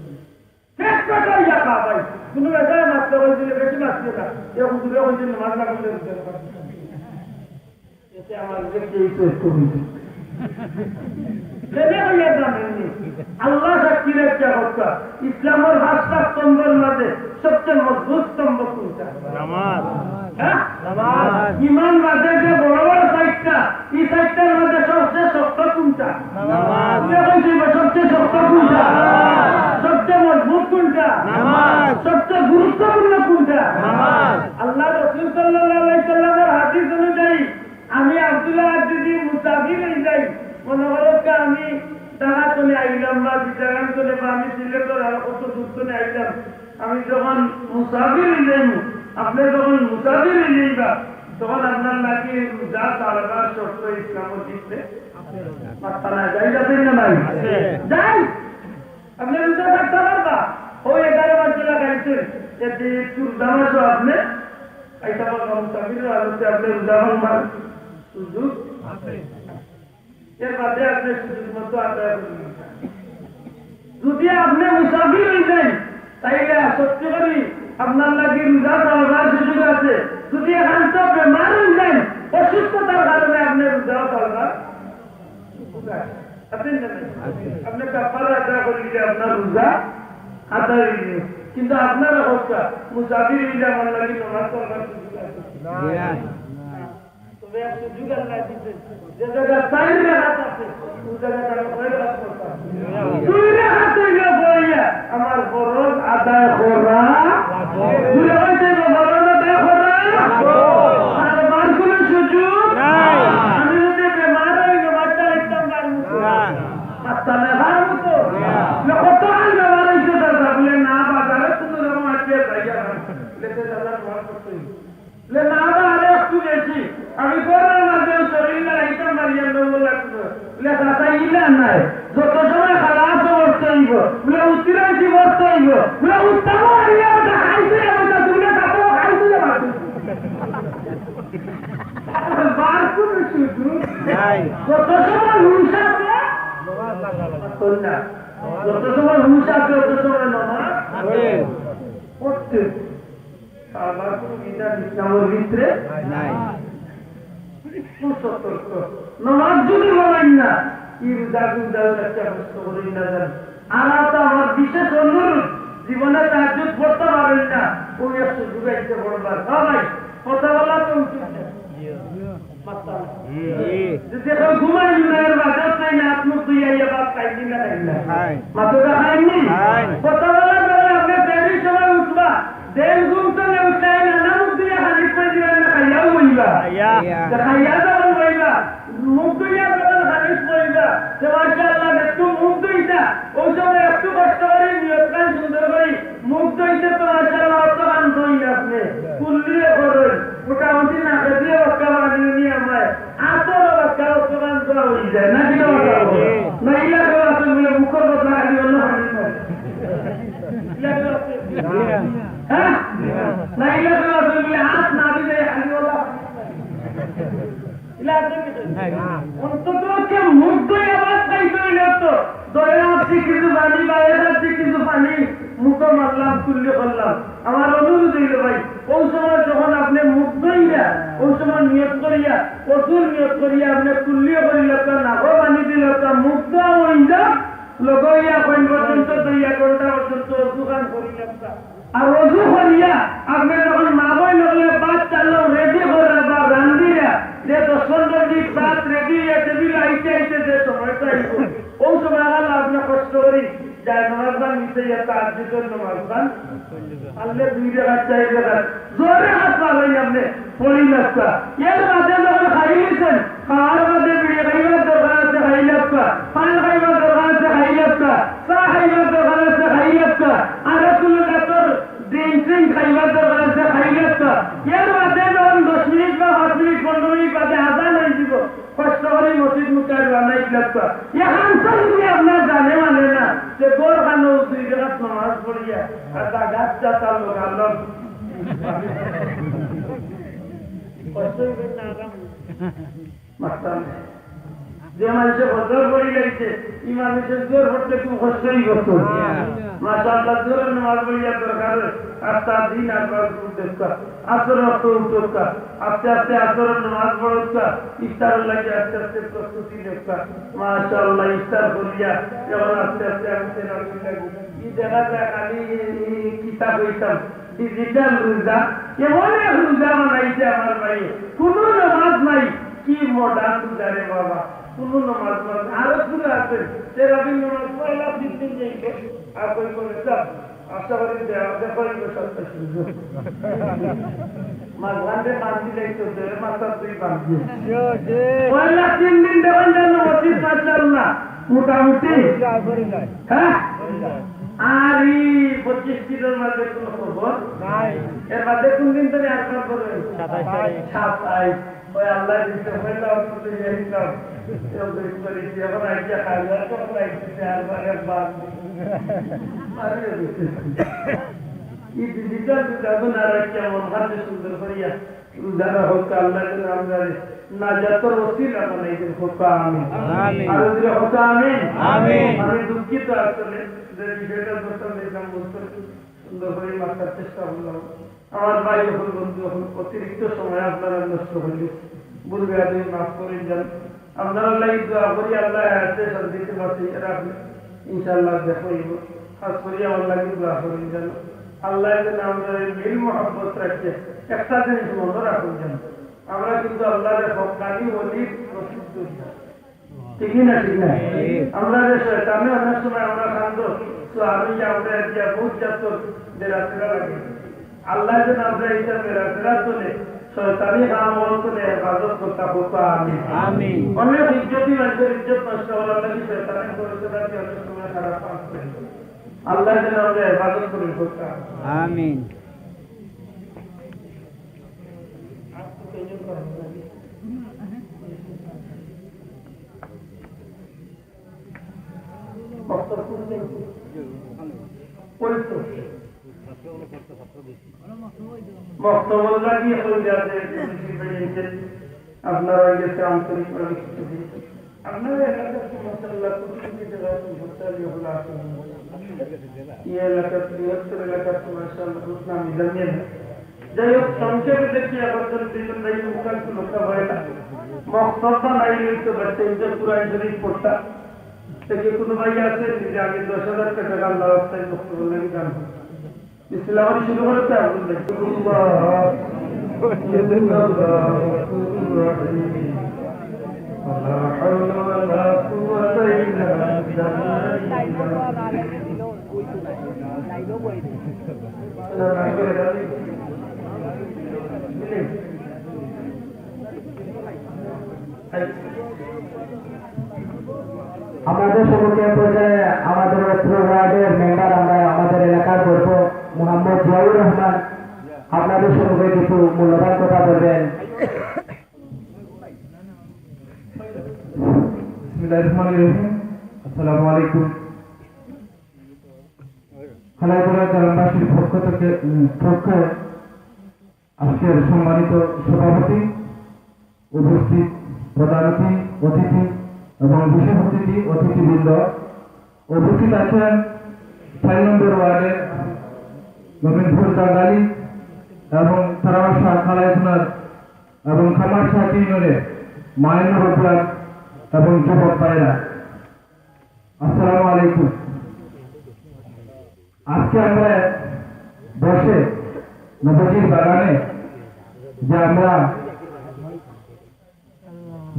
পেট পেট হইয়া খা ভাই। কোনো বেটায় মারতে কইছিল, বেশি মারছে না। এ হুজুরে কইছিল, "নামাজ না পড়লে রোজা রাখা।" এতে আমার যে কেউ তো একটু হইছে। কেনে হইয়া জানেননি? আল্লাহ সাক্ষী রাখিয়া কথা। ইসলামের পাঁচটা স্তম্ভর মাঝে সবচেয়ে মজবুত স্তম্ভ কোনটা? নামাজ। হ্যাঁ? নামাজ। ইমান বাদে যে বড় বড় চাইরটা, এই চাইরটার মধ্যে সবচেয়ে শক্ত কোনটা? নামাজ। কে কইছে এবার সবচেয়ে শক্ত কোনটা? নামাজ। সবচেয়ে মজবুত কোনটা? নামাজ। সবচেয়ে গুরুত্বপূর্ণ কোনটা? নামাজ। আল্লাহ রসুল সাল্লাল্লাহু আলাইহি সাল্লামের হাদিস অনুযায়ী আমি আব্দুল্লাহ যদি মুসাফির হয়ে যাই, মনে করো কি আমি ঢাকা তনে আইলাম বা চিটাগাং তনে বা আমি সিলেটর আর কত দূর তনে আইলাম, আমি যখন মুসাফির হইলাম, আপনি যখন মুসাফির হইলাইবা, তখন আপনার লাগি রোজা ছাড়বার শর্ত ইসলামর ভিতরে মাত্তা নাই। যাই যাবেন না নাই? আছে। যাই। আপনি রোজা থাকতে পারবা? ওই এগারো মাস যেটা খাইছেন, এতে চুল দামাসও আপনি খাইতে পারবা। মুসাফিরের হালতে আপনি রোজা ভাঙবার সুযোগ আছে। এর বাদে আপনি সুযোগ মতো আদায় করবেন। যদি আপনি মুসাফির হয়ে যান, তাইলে সত্যি করি আপনার লাগি রোজা ছাড়বার সুযোগ আছে। যদি একান্ত বেমার হয়ে যান, অসুস্থতার কারণে আপনি রোজা ছাড়বার সুযোগ আছে। আছে না নাই? আছে। আপনি কাফারা আদায় করে দিলে আপনার রোজা আদায় হয়ে গেল। কিন্তু আপনার অবস্থা, মুসাফির হইলে আমার লাগি নামাজ পড়বার সুযোগ আছে। না। জি না। তবে এক সুযোগ আল্লাহ দিচ্ছেন, যে জায়গা চাইর রাকাত আছে, ওই জায়গা তাহলে কয় রাকাত পড়তাম? দুই রাকাত হইলে পড়িয়া আমার ফরজ আদায় করা। দুই রাকাত হইলে ফরজ আদায় করা। আর বার কোনো সুযোগ নাই। আমি যদি বেমার হই, নামাজটা একদম পারবো তো। না। পারতাম না, পারবো তো। না। না, কত আগে বেমার হইছে দাদা, বলে, "না, বাজারে কোনো রকম আজকে যাইয়া না।" বলে, "দাদা, নামাজ পড়তে হইবে।" বলে, "না, না, আরে একটু বেশি। আমি ঘরের মাঝে ওই শরীর না, এটা মারিয়া নেবো লাগতো।" বলে, "চাচা, ইলা নাই। যত সময় খালা আছে, বসতে হইব।" বলে, "উত্তরাইছি, বসতে হইব।" বলে, "উত্তর আইয়া ওটা খাইতে যাবো, তা তুমি না খাবো, খাইতে যাবো।" বার কোনো সুযোগ নাই। যত সময় হুঁশ আছে, শোন না। যত সময় হুঁশ আছে, তত সময় নামাজ আছে। পড়তে। আবার কোনো বিধান ইসলামের ভিতরে নাই। খুব সতর্ক। নামাজ যদি বলেন না, এই রোজা গুজা রাখতে কষ্ট করেন না যান। আর তো আমার বিশেষ অনুরোধ, জীবনে তাহাজ্জুদ পড়তে পারেন না, ওই একটু যুগাইতে পড়বার। হ্যাঁ ভাই, কথা বলা তো উচিত না। মাত্তা না। জি। যদি এখন ঘুমাই না, এর বাজার চাই না, আপনি তুই আইয়া বাপ খাইলি না, খাইলি না। খাই। মাত্তা খাইনি? খাই। কথা বলা যাবে, আপনি দেরি সময় উঠবা। দেন ঘুম থেকে উঠলে নানা মুখ দিয়ে খালি করে দিবেন না, খাইয়াও বইবা। খাইয়া। তো খাইয়া যখন বইবা, মুখ ধুইয়া যখন খালি বইবা, তো মাশাআল্লাহ, একটু মুখ ধুইতা, ওই সময় একটু কষ্ট করি, নিয়ত খান সুন্দর করি, মুখ ধুইতে তো মাশাআল্লাহ, অত খান ধুই না আপনি, কুল্লিয়ে করই, মোটামুটি নাকে দিয়ে বাক্কা বানিয়ে নিয়ে আমায়, আতর বাক্কা অত খান ধোয়া হয়ে যায়, নাকি তো বাক্কা? জি, জি। না, ইলা কেউ আছে বলে মুখের কথা খালি অন্য খালি নয়। ইলা কেউ আছে? হ্যাঁ? না, ইলা তো আছে বলে হাত না দিলে খালি ওলা। ইলা আছে কি? অন্তত পক্ষে মুখ ধুইয়া ভাত খাইতে হইলে তো দয়া আছে কিছু পানি বা এর আছে কিছু পানি মুখে মারলাম, কুল্লি করলাম। আমার অনুরোধ হইল ভাই, ওই সময় যখন আপনি মুখ ধইরা, ওই সময় নিয়ত করিয়া, অজুর নিয়ত করিয়া আপনি কুল্লিও করিলাম, নাকও পানি দিলাম, মুখ ধোয়া হইল, লগে হইয়া কইন পর্যন্ত দুই এক ঘন্টা পর্যন্ত অজু খান করিলাম। আর অজু করিয়া আপনি যখন মা বইন হকলে ভাত চাউল রেডি করা বা রান্ধিরা, যে দশ পনেরো মিনিট ভাত রেডি হইয়া টেবিল আইতে আইতে যে সময়টা আইব, ওই সময় আল্লাহ আপনি কষ্ট করি যায় নামাজ বান নিতে ইয়া তাহাজ্জুদের নামাজ বান আল্লাহ দুই রেখাত চার রেখাত জোরে হাত পাবেন আপনি পড়ি লাগতা। এর বাদে যখন খাই নিছেন, খাওয়ার বাদে বিড়ি খাইবার দরকার আছে, খাই লাগতা। পান খাইবার দরকার আছে, খাই লাগতা। চা খাইবার দরকার আছে, খাই লাগতা। আর কোনো ডাক্তার ড্রিঙ্ক ট্রিঙ্ক খাইবার দরকার আছে, খাই লাগতা। এর বাদে যখন দশ মিনিট বা পাঁচ মিনিট, পনেরো মিনিট বাদে আজান হয়ে দিব, কষ্ট করি মসজিদ মুখে আর বানাই লাগতা। এখন তো যদি আপনার জানে মানে না, যে গোর খানো দুই রেখাত নামাজ পড়িয়া আর জাগাত যাতার লোক আল্লাহ কষ্ট হইবে না, আরাম। মাস্টার, যে মানুষে ফজর পড়ি লাগছে, এই মানুষের জোর পড়তে খুব কষ্ট হইব তো। মাশাআল্লাহ, জোরে নামাজ পড়িয়া দরকার, আস্তা দিন আর বার ঘুম দেখবা, আসর অক্ত উঠোক্কা, আস্তে আস্তে আসরের নামাজ পড়োক্কা, ইফতারের লাগি আস্তে আস্তে প্রস্তুতি নেওক্কা। মাশাআল্লাহ, ইফতার করিয়া এখন আস্তে আস্তে আমি তেরাবির লাগি। ই দেখা যায় খালি ই, ই, ই কিতা কইতাম, ডিজিটাল রোজা, এমন এক রোজা বানাইছে আমার ভাইয়ে, কোনো নামাজ নাই। কি মডার্ন রোজা রে বাবা, কোনো নামাজ নাই। আরো পুরো আছে, তেরাবির নামাজ পয়লা তিন দিন যাইবে, আর কই করে যাব। আশা করি যে আমাদের পরিবেশ একটা সুযোগ। মাঝখানে বান্ধি যাইতো, যে মাথার দুই বান্ধি। পয়লা তিন দিন দেখেন যেন মসজিদ, মাশাআল্লাহ, মোটামুটি। হ্যাঁ? আর এই পঁচিশ দিনের মাঝে কোনো খবর নাই। এর মাঝে কোন দিন ধরে আর খবর? সাতাইশ তারিখ। সাতাইশ। ওই আল্লাহ দিতে হইলে আমি তো নিয়ে আসলাম। এরকম করেছি, এখন আইসা খাইলে, এখন আইসা আর বারে বাদ। আরে, এই ডিজিটাল রোজাগুন আর কেমন হাতে সুন্দর করিয়া রোজা রাখোক, আল্লাহ যেন আমরা নাজাতর ওসিলা বানাই দেন, হোক আমিন। আমিন। আর যদি হোক আমিন। আমিন। আমি দুঃখিত আসলে যে বিষয়টা ধরতাম, দেখলাম, বুঝতে সুন্দর করে মাথার চেষ্টা করলাম। আমার ভাই অকল, বন্ধু অকল, অতিরিক্ত সময় আপনারা নষ্ট করলে ভুল বেয়াদবি মাফ করে যান। আপনারা লাগি দোয়া করি, আল্লাহ হায়াতে শান্তিতে বাঁচিয়ে রাখলে ইনশাআল্লাহ দেখা হইব। খাস করি আমার লাগি দোয়া করি যেন আল্লাহ যেন আমরা এই মিল মহব্বত রাখতে একটা জিনিস মনে রাখুন যেন আমরা কিন্তু আল্লাহর হক্কানি ওলি প্রসিদ্ধ। ঠিক কি না? ঠিক না? আমরা যে শয়তানে অনেক সময় আমরা খান্দ, তো আমি যে আমরা এদিকে বহুত জাতর বেড়াফেরা লাগে। আল্লাহ যেন আমরা এইটা বেড়াফেরা চলে, শয়তানি কাম আমল চলে হেফাজত করতা করতা আমি। আমিন। অনেক ইজ্জতি মানুষের ইজ্জত নষ্ট করার লাগি শয়তানের পরিচয় দিয়ে অনেক সময় খারাপ কাজ করে। আল্লাহ যেন আমরা হেফাজত করে করতা। আমিন। মক্তবর লাগি হয়ে যাবে, আপনারা গেছে আন্তরিকভাবে কিছু দিন। আপনারা এলাকার সমস্যা আল্লাহ কোটি কোটি টাকা সমস্যা নিয়ে হলো আসুন। এই এলাকার বৃহত্তর এলাকার সমস্যা আল্লাহ খুব নামি জানিয়ে দেন। যাই হোক, সংক্ষেপে দেখি এখন যদি দুইজন ভাই উত্তর কোনো হয় না। মক্তব বানাই লইতে পারছে, এই যে কুরআন শরীফ পড়তা। দেখি কোনো ভাই আছে যদি আমি দশ হাজার টাকা আল্লাহ রাস্তায় মক্তব লাগি দান করি। বিসমিল্লাহ করে শুরু করে তো এখন দেখি। আল্লাহ, আল্লাহ, আল্লাহ। ولا حول ولا قوة إلا بالله. আমাদের সম্মুখে পর্যায়ে আমাদের অত্র ওয়ার্ডের মেম্বার, আমরা আমাদের এলাকার গর্ব মোহাম্মদ জিয়াউর রহমান আপনাদের সম্মুখে কিছু মূল্যবান কথা বলবেন। বিসমিল্লাহির রহমানির রহিম। আসসালামু আলাইকুম। খালাইতলা গ্রামবাসীর পক্ষ থেকে, উম, পক্ষে আজকের সম্মানিত সভাপতি, উপস্থিত প্রধান অতি-, অতিথি এবং বিশেষ অতিথি, অতিথিবৃন্দ, উপস্থিত আছেন চার নম্বর ওয়ার্ডের মোমিনপুর দাঙ্গালি এবং তারাশাহ খালাইতলা এবং কামারশাহ ইউনিয়নের মায়ের মুরব্বিয়ান এবং যুবক ভাইরা, আসসালামু আলাইকুম। আজকে আমরা বসে নবীজির বাগানে যে আমরা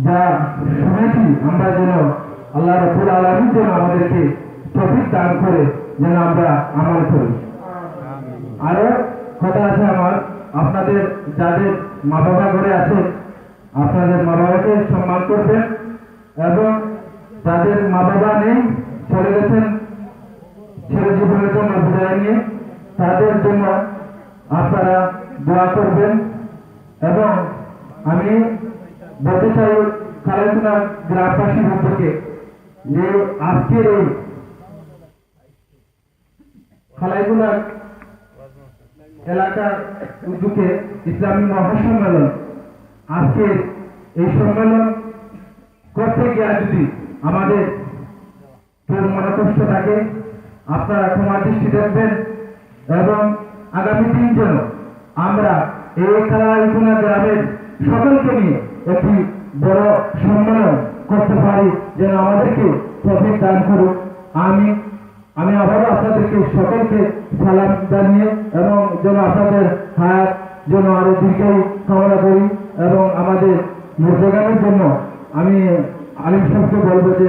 যা শুনেছি, আমরা যেন আল্লাহ রাব্বুল আলামিন যেন আমাদেরকে তৌফিক দান করে যেন আমরা আমল করি। আরো কথা আছে আমার, আপনাদের যাদের মা বাবা ঘরে আছে, আপনাদের মা বাবাকে সম্মান করবেন এবং যাদের মা বাবা নেই, চলে গেছেন চিরজীবনের জন্য বিদায় নিয়ে, তাদের জন্য আপনারা দোয়া করবেন। এবং আমি বলতে চাই খালাইতলা গ্রামবাসীর উদ্যোগে যে আজকের এই খালাইতলা এলাকার উদ্যোগে ইসলামী মহাসম্মেলন, আজকের এই সম্মেলন করতে গিয়ে যদি আমাদের কেউ মনে কষ্ট থাকে, আপনারা ক্ষমা দৃষ্টি দেখবেন এবং আগামী দিন যেন আমরা এই খালাইতলা গ্রামের সকলকে নিয়ে একটি বড় সম্মেলন করতে পারি, যেন আমাদেরকে তৌফিক দান করুক। আমি, আমি আবারও আপনাদেরকে সকলকে সালাম জানিয়ে এবং যেন আপনাদের হায়াত যেন আরো দীর্ঘায়ু কামনা করি এবং আমাদের মুর্দেগানের জন্য আমি আলিম সাহেবকে বলবো যে,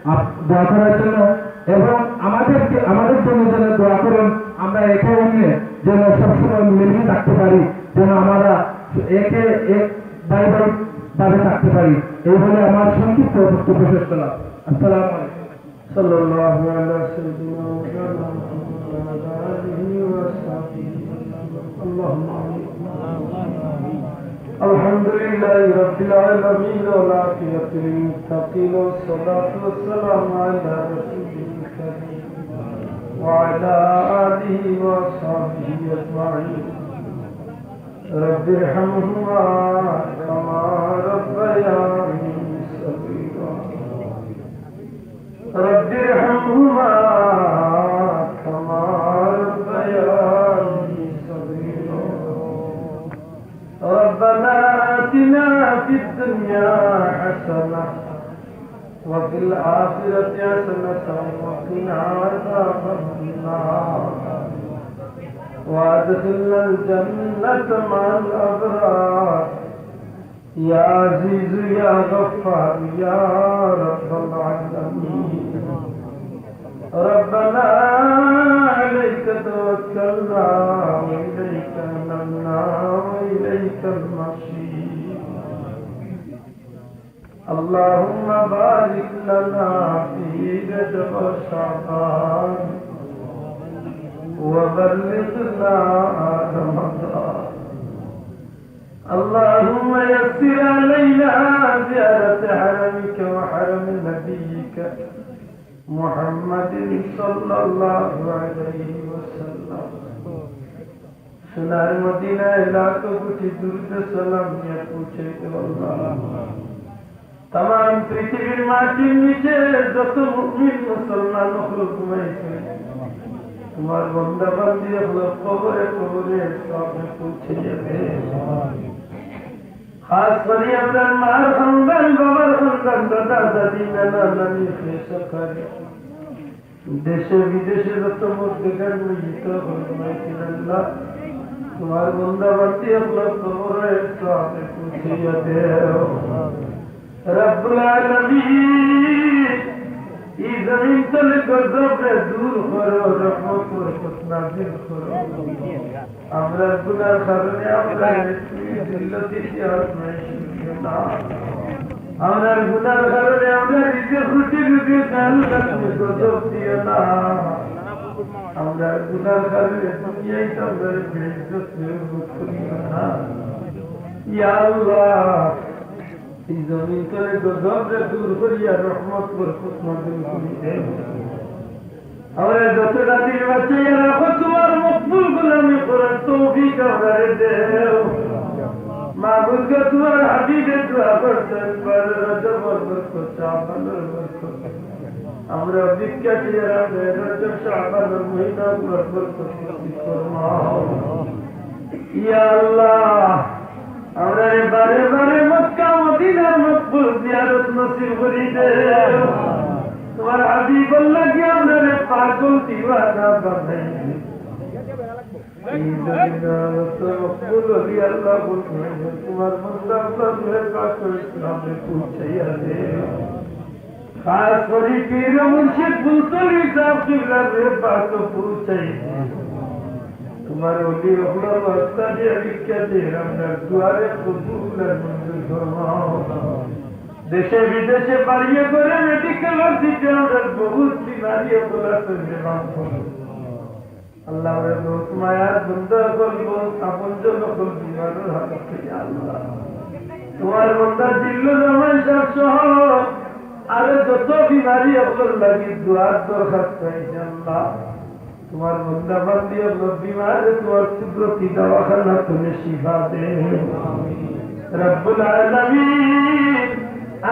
আপ-, দোয়া করার জন্য এবং আমাদেরকে, আমাদের জন্য যেন দোয়া করেন, আমরা একে অন্যে যেন সবসময় মিলেমিশে থাকতে পারি, যেন আমরা একে এক ভাই ভাই ভাবে থাকতে পারি। এই বলে আমার সংক্ষিপ্ত বক্তব্য শেষ করলাম। আসসালামু আলাইকুম। صلى الله على سيدنا ومولانا محمد وعلى آله وصحبه وسلم. اللهم آمين. الحمد لله رب العالمين، والعافية للمتقين، والصلاة والسلام على رسوله الكريم وعلى آله وأصحابه أجمعين. رب ارحمهما كما ربياني صغيرا. رب ارحمهما كما ربياني صغيرا. ربنا آتنا في الدنيا حسنة وفي الآخرة حسنة وقنا عذاب النار. وأدخلنا الجنة مع الأبرار. يا عزيز يا غفار يا رب العالمين. ربنا عليك توكلنا وإليك أنبنا وإليك المصير. اللهم بارك لنا في رجب وشعبان وبلغنا رمضان. اللهم يسر علينا زيارة حرمك وحرم نبيك محمد صلى الله عليه وسلم. সোনার মদিনায় লাখো কোটি দুরুদ সালাম নিয়া পৌঁছাই দেও আল্লাহ। তামাম পৃথিবীর মাটির নিচে যত মুমিন মুসলমান অকল ঘুমাইছে, তোমার বন্দা বান্দি অকলর কবরে কবরে সওয়াবে পৌঁছাইয়া দেও। খাস করি আমরার মার খান্দান, বাবার খান্দান, দাদা দাদি, নানা নানি, খেশ খালি, দেশে বিদেশে যত মুর্দেগান মইয়িত অকল ঘুমাইছইন আল্লাহ, তোমার বন্দা বান্দি অকলর কবরে সওয়াবে পৌঁছাইয়া দেও। রব্বুল আলামিন, ই জমিন তলে গজবরে দূর করো, রহমত বরকত নাজিল করো। আমরার গুনার কারণে আমরা তুমি জিল্লতি ইতিহাস নাই শুনিও না। আমরার গুনার কারণে আমরা নিজে খুশি রুজি খান লাগবে গজব দিও না। আমরার গুনার কারণে দুনিয়ায় তো আমরা বেইজ্জত হয়ে মুখ করিও না। ইয়া আল্লাহ, এই জমিন তলে গজবরে দূর করিয়া রহমত বরকত নাজিল করি দেও। আমরা যতটা দিন বাঁচিয়া রাখো, তোমার মকবুল গোলামি করার তৌফিক আমরারে দেও। মাবুদ গো, তোমার হাবিবে দোয়া করছেন, বারো রজবর বরকত, শাবানর বরকত। আমরা ভিক্ষা দিয়া রাখি, রজব শাবানর মহিনাগুলোর বরকত নসিব ফরমাও। ইয়া আল্লাহ, আমরারে বারে বারে মক্কা মদিনার মকবুল জিয়ারত নসিব করি দেও। তোমার হাবিবর লাগি আমরারে পাগল দিওয়ানা বানাই দেও। এই জমিনে মকবুল অলি আল্লাহ বলতে তোমার বন্দা আল্লাহ রুহে পাক ইসলামে পৌঁছাইয়া দেও। খাস করি পীর মুর্শিদ ফুলতলি সাহেব কিবলা রুহে পাক পৌঁছাই দেও। তোমার অলি অকলর ওয়াস্তা দিয়া ভিক্ষা দিয়া আমরার দোয়ারে কবুল আর মঞ্জুর ফরমাও। দেশে বিদেশে বাড়িয়ে করে মেডিকেল দিতে আমরার বহুত বিমারি অকল আছে, মেহমান করো। আল্লাহ, আমরা বহুত মায়ার বন্দা অকল, বহুত আপনজন অকল বিমারর হালত, ইয়া আল্লাহ। তোমার বন্দা জিল্লুর রহমান সাহেব সহ আরো যত বিমারি অকলর লাগি দোয়ার দরখাস্ত আছে, আল্লাহ, তোমার বন্দা বান্দি অকল বিমারে তোমার কুদরতি দাওয়াখানা তুমি শিফা দেও। রব্বুল আলামিন,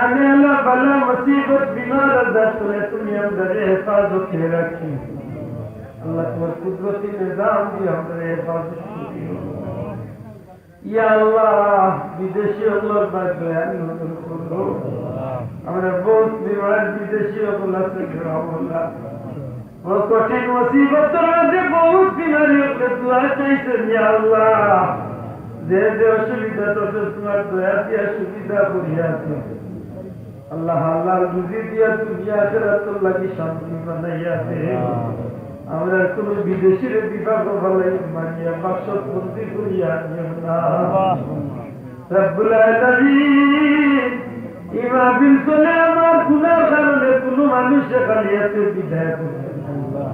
আনে আলা বালা মুসিবত বিমার আজার তনে তুমি আমরারে হেফাজতে রাখিও। আল্লাহ, তোমার কুদরতি নিজাম দিয়া আমরারে হেফাজত করিও। ইয়া আল্লাহ, বিদেশি অকলর বায় দয়া নজর করো। আমরা বহুত বিমার বিদেশি অকল আছে, আল্লাহ। বড় কঠিন মুসিবতর মাঝে বহুত বিমারি অকলে দোয়া চাইছেন, ইয়া আল্লাহ। যে যে অসুবিধা তাদের তোমার দয়া দিয়া সুবিধা করিয়া দেও। আল্লাহ, হালাল রুজি দিয়া দুনিয়া আখিরাতর লাগি শান্তি বানাইয়া দেও। আমরা কোনো বিদেশিরে বিভাগ ফালাই মারিয়া বাক্সত বন্দি করিয়া নিও না। রব্বুল আলামিন, এই মাহফিল চলে আমার গুনার কারণে কোনো মানুষে খালি হাতে বিদায় করবে না।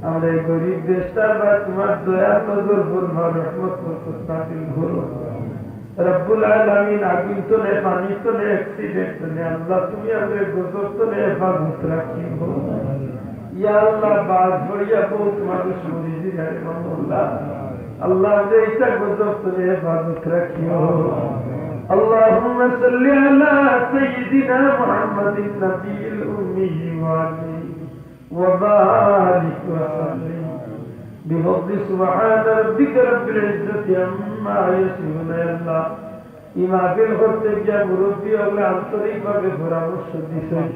আমরা এই গরিব দেশটার বা তোমার দয়ার নজর ফরমাও, রহমত বরকত নাজিল করো। রব্বুল আলামিন, আগুন তনে, পানি তনে, অ্যাক্সিডেন্ট তনে, আল্লাহ তুমি আমরারে গজব তনে হেফাজত রাখিও। ইয়া আল্লাহ, বাদ পড়িয়া বহুত মানুষ মরি যায়, আল্লাহ। আল্লাহ, আমরা ইতা গজব তনে হেফাজত রাখিও। اللهم صل على سيدنا محمد النبي الأمي وعلى آله وبارك وسلم بفضل سبحان ربك رب العزة عما يصفون। আল্লাহ, এই মাহফিল করতে গিয়া মুরব্বী অকলে আন্তরিকভাবে পরামর্শ দিছেন।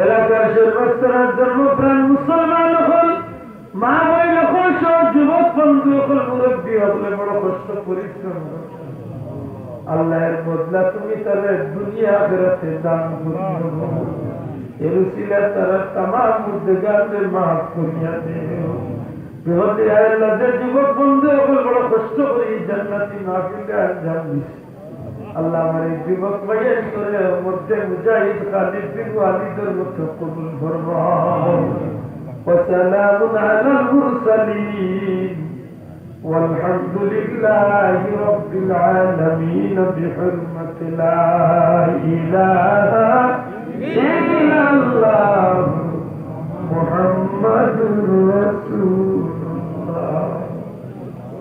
এলাকার সর্বস্তরের ধর্মপ্রাণ মুসলমান অকল, মা বইন অকল, সব যুবক বন্ধু অকল, মুরব্বী অকলে বড় কষ্ট পরিশ্রম করছেন। আল্লাহ, এর বদলা তুমি তারে দুনিয়া আখিরাতে দান করিও। এর উসিলায় তারার তামাম মুর্দেগানরে মাফ করিয়া দেও। বিপদে আয় আল্লাহ, যে যুবক বন্ধু অকল বড় কষ্ট করি এই জান্নাতি মাহফিলে আঞ্জাম দিছে। আল্লাহ, আমার এই যুবক ভাইয়ের করে মধ্যে মুজাহিদ খালিদ বিন ওয়ালিদের মতো কবুল ফরমাও। وسلام على المرسلين والحمد لله رب العالمين بحرمة لا إله